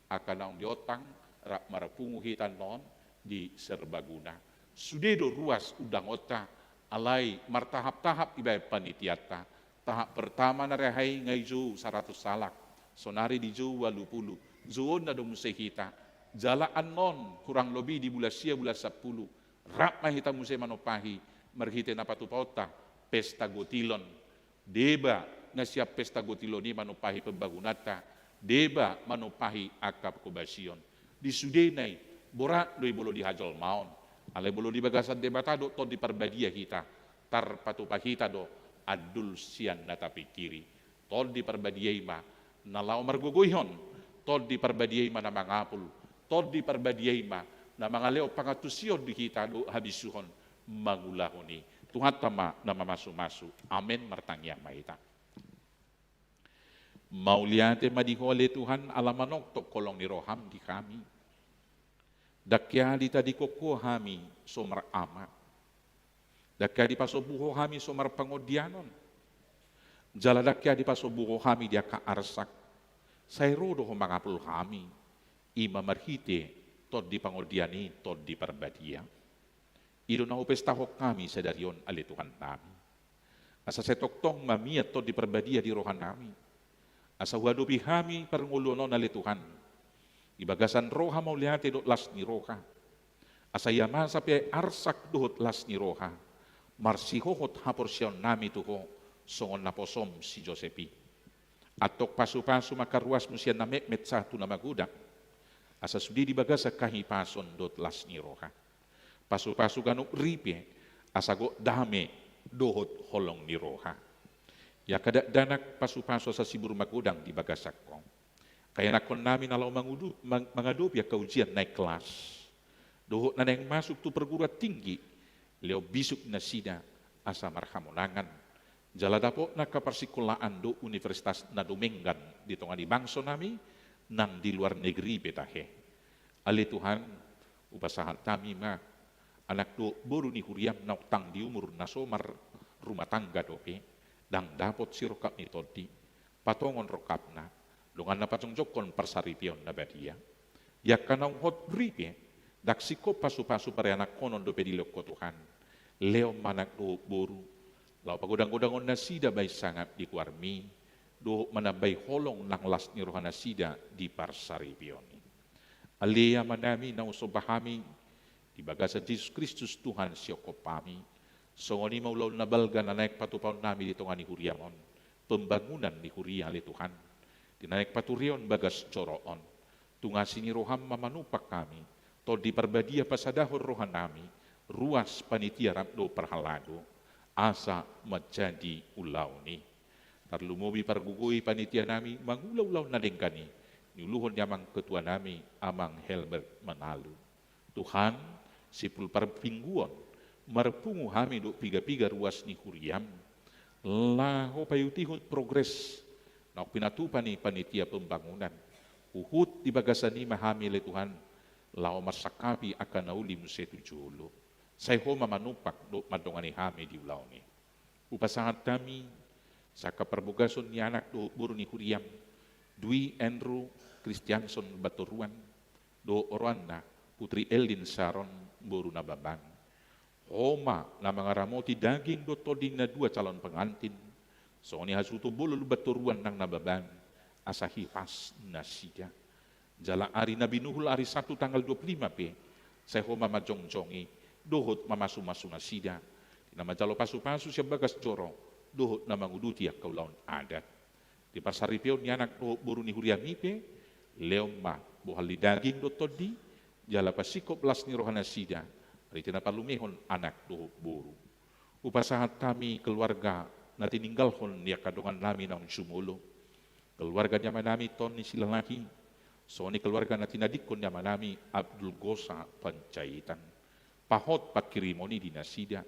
angka naung di ontang, rap marpungu hita annon di Serbaguna. Sude do ruas undangonta, alai martahap-tahap ibaen panitianta. Tahap pertama na ro hita i nga dijou saratus halak, sonari dijou ualu pulu, jouonna do muse hita. Jala annon, hurang lobi di bulan sia, bulan sampulu, rap ma hita muse manompahi, marhite na patupaonta, pesta gotilon. Deba na sian pesta gotilon i manompahi pembangunanta, deba manompahi angka kobasion. Di sudena i, borat do i molo di hajolmaon. Alai molo di bagasan Debata dohot Tondi Parbadia hita, tarpatupa hita do andul sian na tapingkiri. Tondi Parbadia i ma na laho margogoihon, Tondi Parbadia i ma na mangapul, Tondi Parbadia i ma na mangalehon pangantusion di hita dohot habisuhon mangulahon i. Tuhanta ma na mamasumasu. Amen. Martangiang ma hita. Mauliate ma di Ho ale Tuhan, ala manongtong holong ni roham di hami. Ndang hea ditadingkon Ho hami so marama. Ndang hea dipasombu Ho hami so marpangondianon. Jala ndang hea dipasombu Ho hami di angka arsak. Sai ro do Ho mangapul hami, i ma marhite Tondi Pangondian i, Tondi Parbadia. I do na hupestahon hami sadari on ale Tuhannami. Asa sai tongtong ma mian Tondi Parbadia di rohanami. Asa huadopi hami parngoluon on ale Tuhan, di bagasan roha mauliate dohot las ni roha. Asa ia masa pe arsak dohot las ni roha, marsihohot haporseaonnami tu Ho, songon naposom si Josep i. Antong pasupasu ma angka ruasmu sian na metmet sahat tu na magodang. Asa sude di bagasan hahipason dohot las ni roha. Pasupasu ganup ripe, asa gok dame dohot holong ni roha. Ia angka dakdanak pasupasu asa sibur magodang di bagasan Ho. Angka ianakhonnami na laho mangudu-, mang-, mangadopi angka ujian naeng las dohot na naeng masuk tu perguruan tinggi, lehon bisuk nasida asa marhamonangan. Jala dapotna angka parsikolaan dohot universitas na dumenggan di tonga ni bangsonami, nang di luar negeri pe tahe. Ale Tuhan, hupasahat hami ma anak dohot boru ni huriam naung tang di umur na so marrumah tangga dope, ndang dapot sirongkap ni tondi, patongon rongkapna, donganna pajongjongkon parsaripeon na badia. Di angka naung hot ripe, ndang singkop pasupasu pareanakhonon dope dilehon Ho Tuhan. Lehon ma anak dohot boru, laho pagodanggodanghon nasida bahen sangap di goarmi, dohot manambai holong nang las ni rohanasida di parsaripeon i. Ale Amanami na husomba hami di bagasan Jesus Kristus Tuhan sihompa hami, songon i ma ulaon na balga na naeng patupaonnami di tonga ni huriam on, pembangunan ni huria ale Tuhan, di na naeng patureon bagas joro on. Tung asi ni roham ma manumpak hami, Tondi Parbadia pasadahon rohanami, ruas panitia rap dohot parhalado, asa manjadi ulaon i. Tarlumobi pargogoi panitianami mangula ulaon na denggan i, niuluhon ni amang ketuanami, amang Helbert Manalu. Tuhan, simpul parmingguon, marpungu hami dohot piga-piga ruas ni huriam, laho paihutihut progres naung pinatupa ni panitia pembangunan. Huhut di bagasan i ma hami ale Tuhan, laho marsangkapi angka na uli muse tu jolo. Sai Ho ma manumpak dohot mandongani hami di ulaon i. Hupasahat hami sangkap parbogason ni anak dohot boru ni huriam, Dwi Andrew Christianson Lumbantoruan, dohot oroanna Putri Eldin Saron boru Nababan. Ho ma na mangaramoti daging dohot tondi na dua calon pengantin, songon i hasuhuton bolon Lumbantoruan nang Nababan, asa hipas nasida. Jala ari na binuhul ari Sabtu tanggal dua puluh lima pe, sai Ho ma manjongjongi dohot mamasumasu nasida, di na manjalo pasupasu sian bagas joro dohot na manguduti angka ulaon adat. Di parsaripeon ni anak dohot boru ni huriam i pe, lehon ma bohal ni daging dohot tondi, jala pasingkop las ni rohanasida, marhite na palumehon anak dohot boru. Hupasahat hami keluarga na tininggalhon ni angka dongannami naung jumolo, keluarga ni amanami Tony Silalahi, songon i keluarga na tinadingkon ni amanami Abdul Gosa Panjaitan. Pahot pangkirimon i di nasida.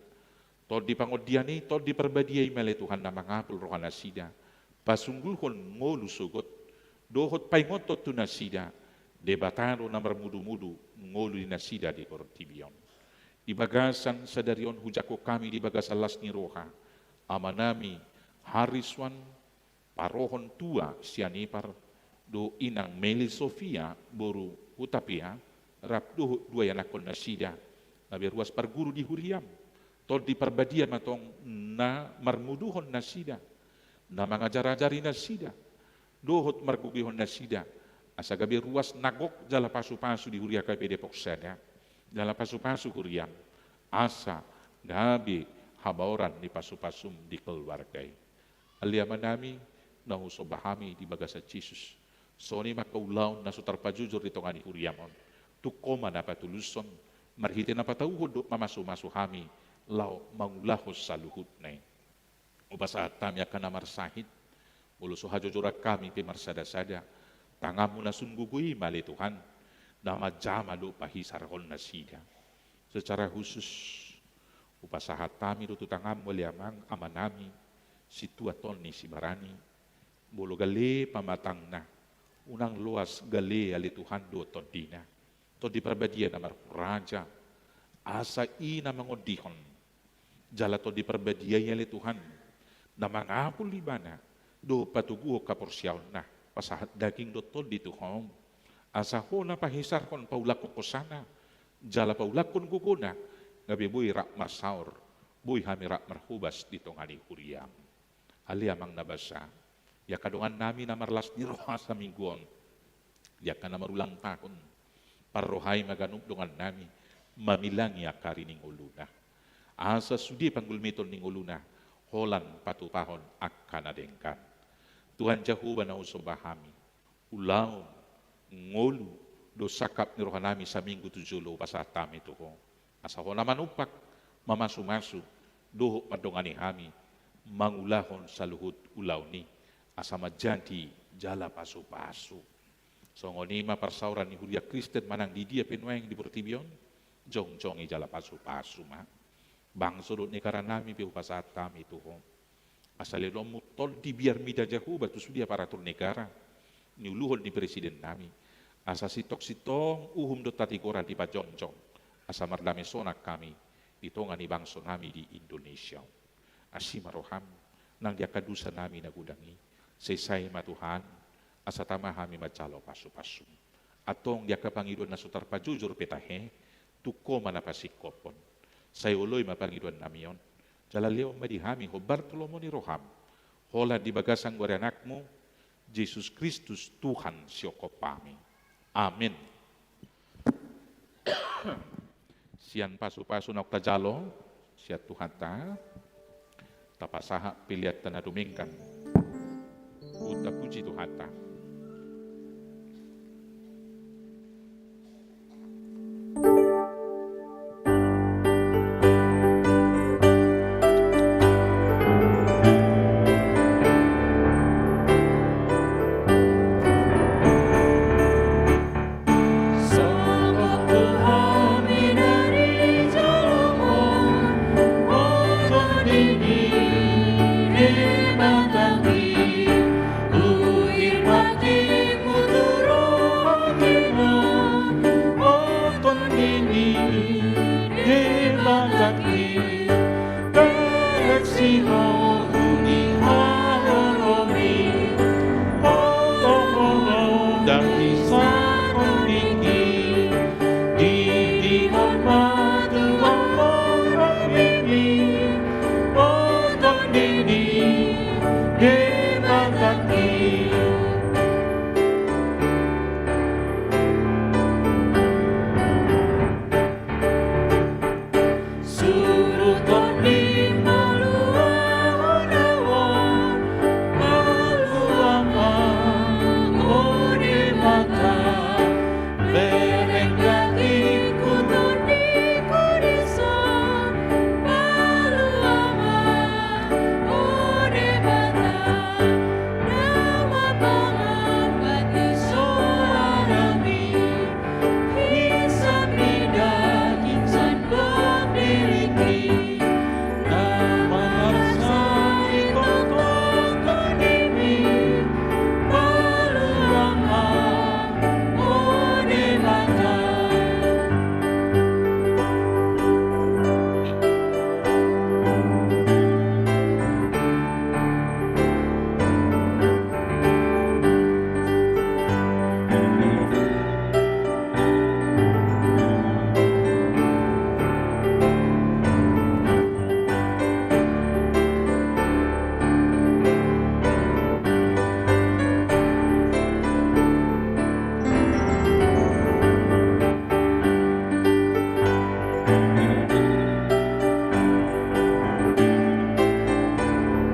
Tondi pangondian i, Tondi Parbadia i ma ale Tuhan na mangapul rohanasida, pasunggulhon ngolu sogot, dohot paingothon tu nasida, Debata do na marmudumudu ngolu ni nasida di portibi on. Di bagasan sadari on hujangkon hami di bagasan las ni roha amanami Hariswan Parohon Tua sian Ipar, dohot inang Meli Sofia boru Hutapea, rap dohot dua ianakhon nasida, gabe ruas parguru di huriam. Tondi Parbadia ma tong na marmuduhon nasida, na mangajarajari nasida, dohot margogoihon nasida, asa gabe ruas na gok jala pasupasu di huria K P Depok Sada, jala pasupasu huriam, asa gabe habaoran ni pasupasum di keluarga i. Ale Amanami na husomba hami di bagasan Jesus, songon i ma angka ulaon na so tarpajojor di tonga ni huriam on, tung Ho ma na patulushon, marhite na patauhon dohot mamasumasu hami, laho mangulahon saluhutna i. Hupasahat hami angka na marsahit, molo so hajojoran hami pe marsadasada, tanganmu na sun gogo i ma ale Tuhan, na manjama dohot pahisarhon nasida. Secara khusus, hupasahat hami do tu tanganmu ale Amang, amanami, Sintua Tony Sibarani, molo gale pamatangna, unang loas gale ale Tuhan dohot tondina. Tondi Parbadia na marhuraja, asa i na mangondihon. Jala Tondi Parbadia i ale Tuhan, na mangapul ibana, dohot patoguhon haporseaonna, pasahat daging dohot tondi tu Ho. Asa Ho na pahisarhon, paulakhon hosana, jala paulakhon gogona, gabe boi rap marsaor, boi hami rap marhobas di tonga ni huriam. Ale Amang na basa, di angka dongannami na marlas ni roha saminggu on, di angka na marulang tahun, parrohai ma ganup dongannami mamilangi angka ari ni ngoluna, asa sude panggulmiton ni ngoluna holan patupahon angka na denggan. Tuhan Jahowa na husomba hami, ulaon, ngolu, dohot sangkap ni rohanami saminggu tu jolo hupasahat hami tu Ho. Asa Ho na manumpak, mamasumasu, dohot mandongani hami mangulahon saluhut ulaon i, asa manjadi jala pasupasu. Songon i ma parsaoran ni huria Kristen manang di dia pe nuaeng di portibi on, jongjong i jala pasupasu ma. Bangso dohot negaranami pe hupasahat hami tu Ho. Asa lehononmu tondi biar mida Jahowa tu sude aparatur negara, niuluhon ni presiden nami, asa sintong-sintong uhum dohot hatigoran dipajongjong, asa mardame sonang hami di tonga ni bangso nami di Indonesia. Asi ma roham, nang di angka dosa nami na godang i, sesa i ma Tuhan, asa tama hami manjalo pasu-pasu. Antong di angka pangidoan na so tarpajujur pe tahe, tung Ho ma na pasingkophon. Sai oloi ma pangidoan nami on, jala lehon ma di hami hombar tu lomo ni roham. Holan di bagasan goar ni Anakmu, Jesus Kristus Tuhan sihompa hami. Amen. Sian pasu-pasu naung tajalo sian Tuhanta, tapasahat pelean ta na dumenggan. Tapuji Tuhanta.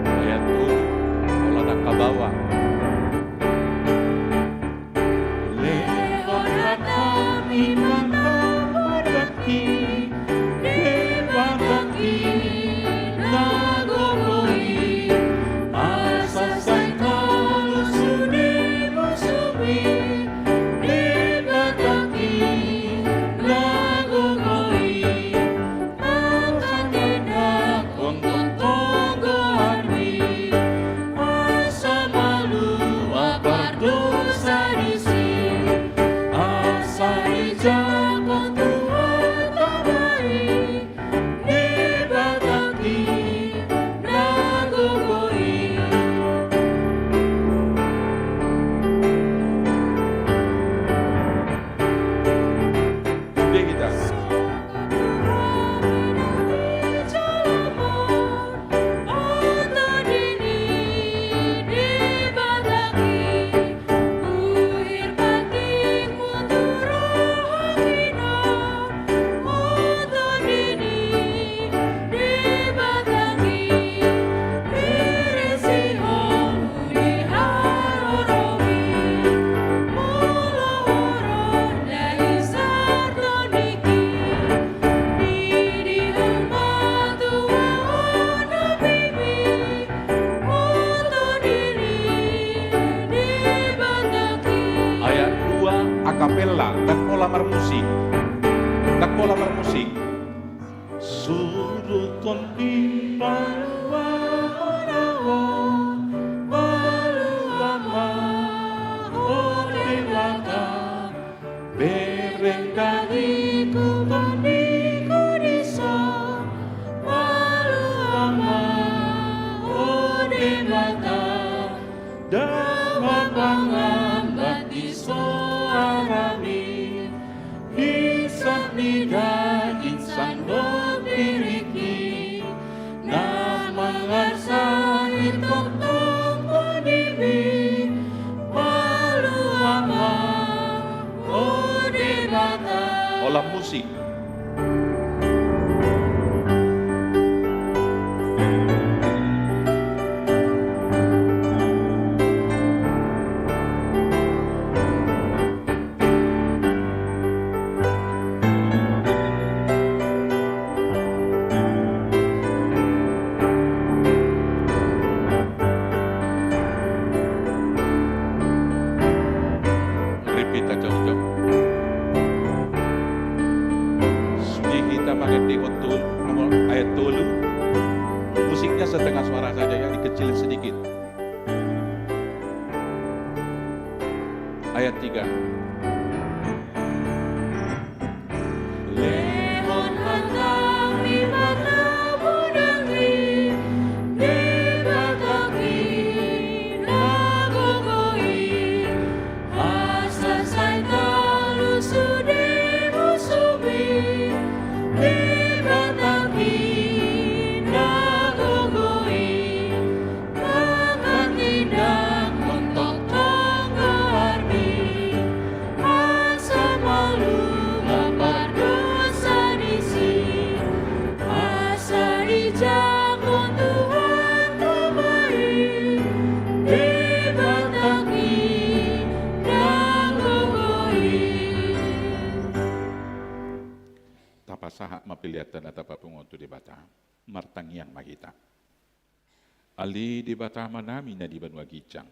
Ayat tolu, holan angka bawah. Ayat dua, a cappella, ndang pola marmusik. Ndang pola marmusik. Surut on di paluahon ahu, paluah ma ho Debata, damang pangambat di soarami, hisap ni daging sandok biriki, na mangarsani tongtong bondimi, palua ma, o Debata. Holan musik. Repeat aja, Ujang. Sude hita mangendehon tolu, nomor ayat tolu. Musiknya setengah suara saja ya, dikecilin sedikit. Ayat tiga. Lehon hatami ma tu godangmi, Debatangki na gogo i, asa sai talu sude musumi, Debatangki na gogo i. Mangatindanghon tongtong goarmi, asa malua pardosa disi, asa dijangkon Tuhan Ama i, Debatangki na gogo i. Tapasahat ma pelean na tapapungu tu Debata, martangiang ma hita. Ale Debata Amanami na di banua ginjang,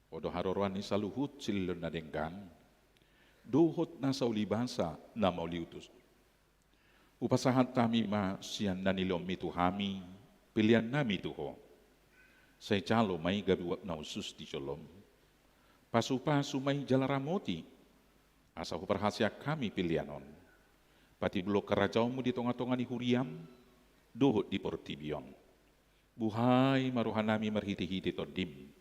Ho do haroroan ni saluhut silehon na denggan, dohot nasa ulibasa na mauliutus. Hupasahat hami ma sian na nilehonmi tu hami, peleannami tu Ho. Sai jalo ma i gabe uap na hushus di jolom. Pasupasu ma i jala ramoti, asa huparhaseang hami pelean on. Patimbulhon harajaonmu di tongatonga ni huriam, dohot di portibi on. Buhai ma rohanami marhitehite Tondim,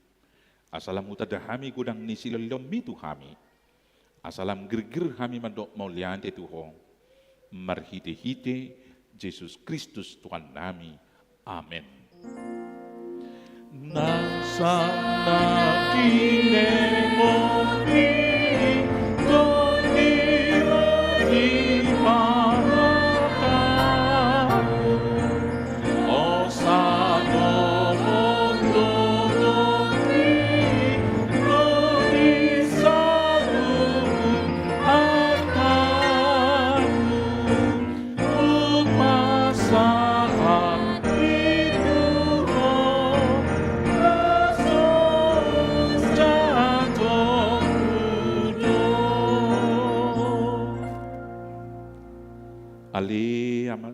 asa lam hutanda hami godang ni silehonlehonmi tu hami, asa lam girgir hami mandok mauliate tu Ho, marhitehite Jesus Kristus Tuhannami. Amen. Nang sanda dilemoni Tondim di parataku, osa dohot dongotmi ro di saluhut artaku. Hupasahat i tu Ho, na so jatongku do. Ale Ama,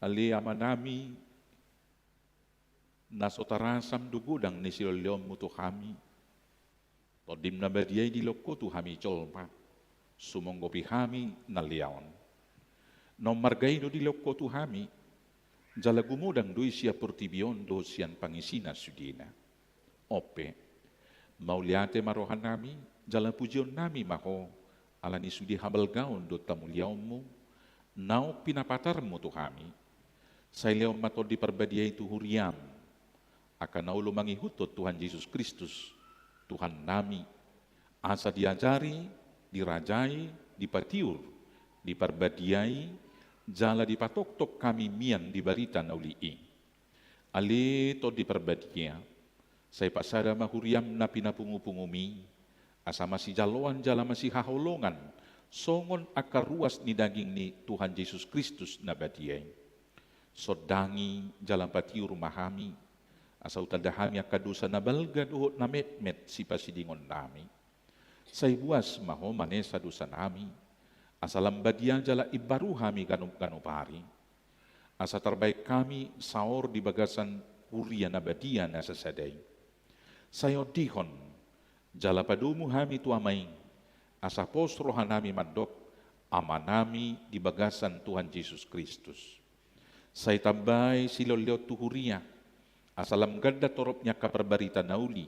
ale Amanami, na so tarasam do godang ni silehonlehonmu tu hami. Tondim na badia i dilehon Ho tu hami jolma, sumonggopi hami na liaon. Naung marga i do dilehon Ho tu hami, jala gumodang do i sian portibi on dohot sian pangisina sudena. On pe, mauliate ma rohanami, jala pujionnami ma Ho, ala ni sude habalgaon dohot hamuliaonmu, naung pinapatarmu tu hami. Sai lehon ma Tondi Parbadia i tu huriam, angka na olo mangihuthon Tuhan Jesus Kristus, Tuhannami, asa diajari, dirajai, dipatiur, diparbadiai, jala dipatoktok hami mian di barita na uli i. Ale Tondi Parbadia, sai pasada ma huriam na pinapungupungumi, asa masijaloan jala masihaholongan, songon angka ruas ni daging ni Tuhan Jesus Kristus na badia i. Sondangi jala patiur ma hami, asa hutanda hami angka dosa na balga dohot na metmet sipasidingonnami. Sai buas ma Ho manesa dosanami, asa lam badia jala imbaru hami ganupganup ari. Asa tarbaen hami saor di bagasan huria na badia na sasada i. Sai ondihon, jala padomu hami tu Ama i, asa pos rohanami mandok, Amanami di bagasan Tuhan Jesus Kristus. Sai tambai silehonlehon tu huria, Asa lam ganda torop ni angka parbarita na uli,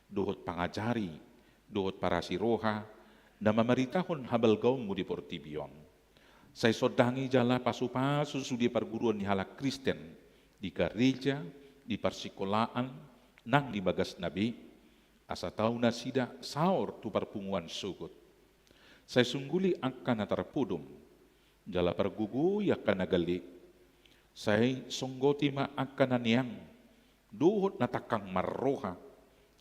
dohot pangajari, dohot parasi roha, na mamaritahon habalgaonmu di portibi on. Sai sondangi jala pasupasu sude parguruon ni halak Kristen, di gareja, di parsikolaan, nang di bagasna be, asa tau nasida saor tu parpunguan sogot. Sai sungguli angka na tarpodom, jala pargogoi angka na gale. Sai songgoti ma angka na neang, dohot na tangkang marroha,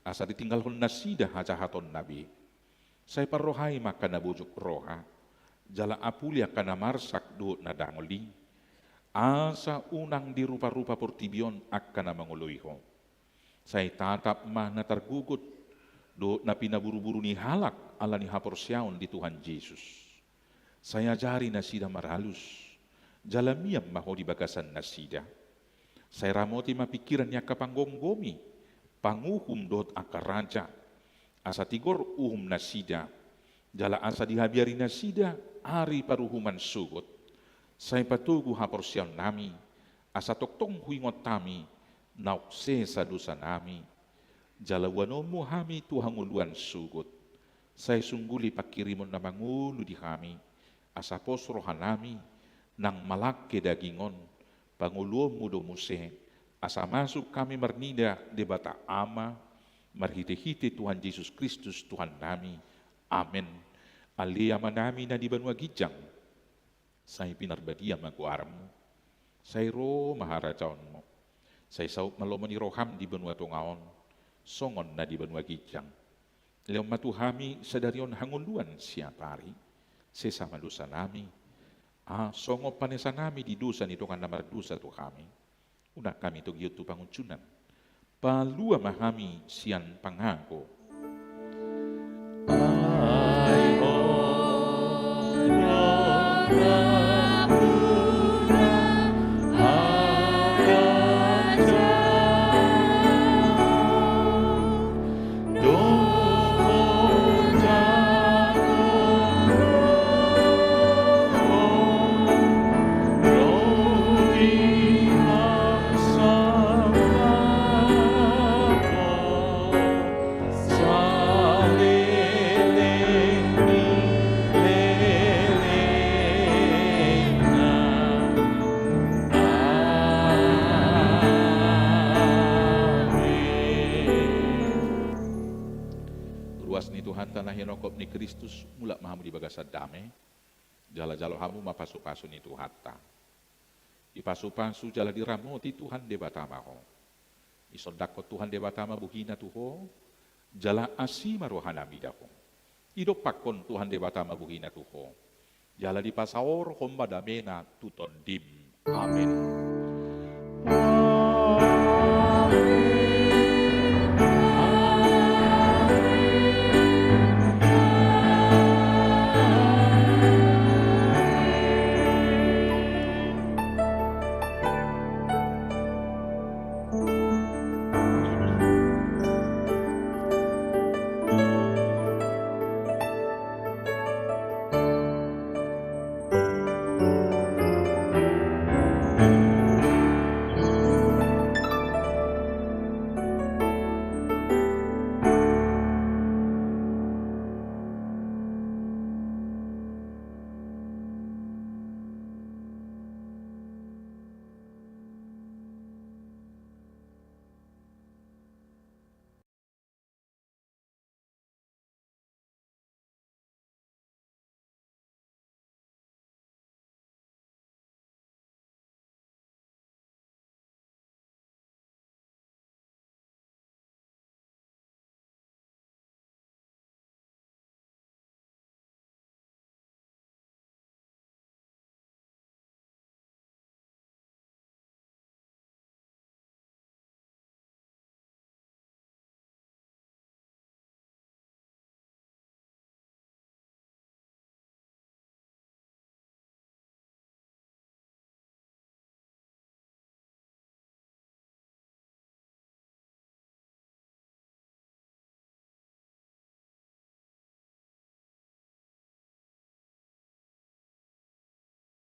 asa ditinggalhon nasida hajahatonna be. Sai parrohai ma angka na bojok roha, jala apuli angka na marsak dohot na dangol i. Asa unang diruparupa portibi on angka na mangoloi ho. Sai tatap ma na targogot, dohot na pinaburuburu ni halak ala ni haporseaon di Tuhan Jesus. Sai ajari nasida maralus, jala mian ma ho di bagasan nasida. Sai ramoti ma pingkiran ni angka panggomgomi, panguhum dohot angka raja, asa tigor uhum nasida, jala asa dihabiari nasida ari paruhuman sogot. Sai patogu haporseaonnami, asa tongtong huingot hami, naung sesa dosanami. Jala uanonmu hami tu hangoluan sogot. Sai sungguli pangkirimon na mangolu di hami, asa pos rohanami, nang malangke daging on, pangoluonmu do muse, asa masuk hami marnida Debata Ama, marhitehite Tuhan Jesus Kristus Tuhannami. Amen. Ale Amanami na di banua ginjang, sai pinarbadia ma goarmu. Sai ro ma harajaonmu. Sai saut ma lomo ni roham di banua tonga on, songon na di banua ginjang. Lehon ma tu hami sadari on hangoluan siapari. Sesa ma dosanami, ah, songon panesanami di dosa ni dongan na mardosa tu hami. Unang hami togihon tu pangunjunan. Palua ma hami sian pangago. Ruas ni Tuhanta na hinongkop ni Kristus, mulak ma hamu di bagasan dame, jala jalo hamu ma pasupasu ni Tuhanta. Dipasupasu jala diramoti Tuhan Debata ma ho. Disondangkon Tuhan Debata ma bohina tu ho, jala asi ma rohana mida ho. Didompakkon Tuhan Debata ma bohina tu ho, jala dipasaorhon ma damena tu tondim. Amen.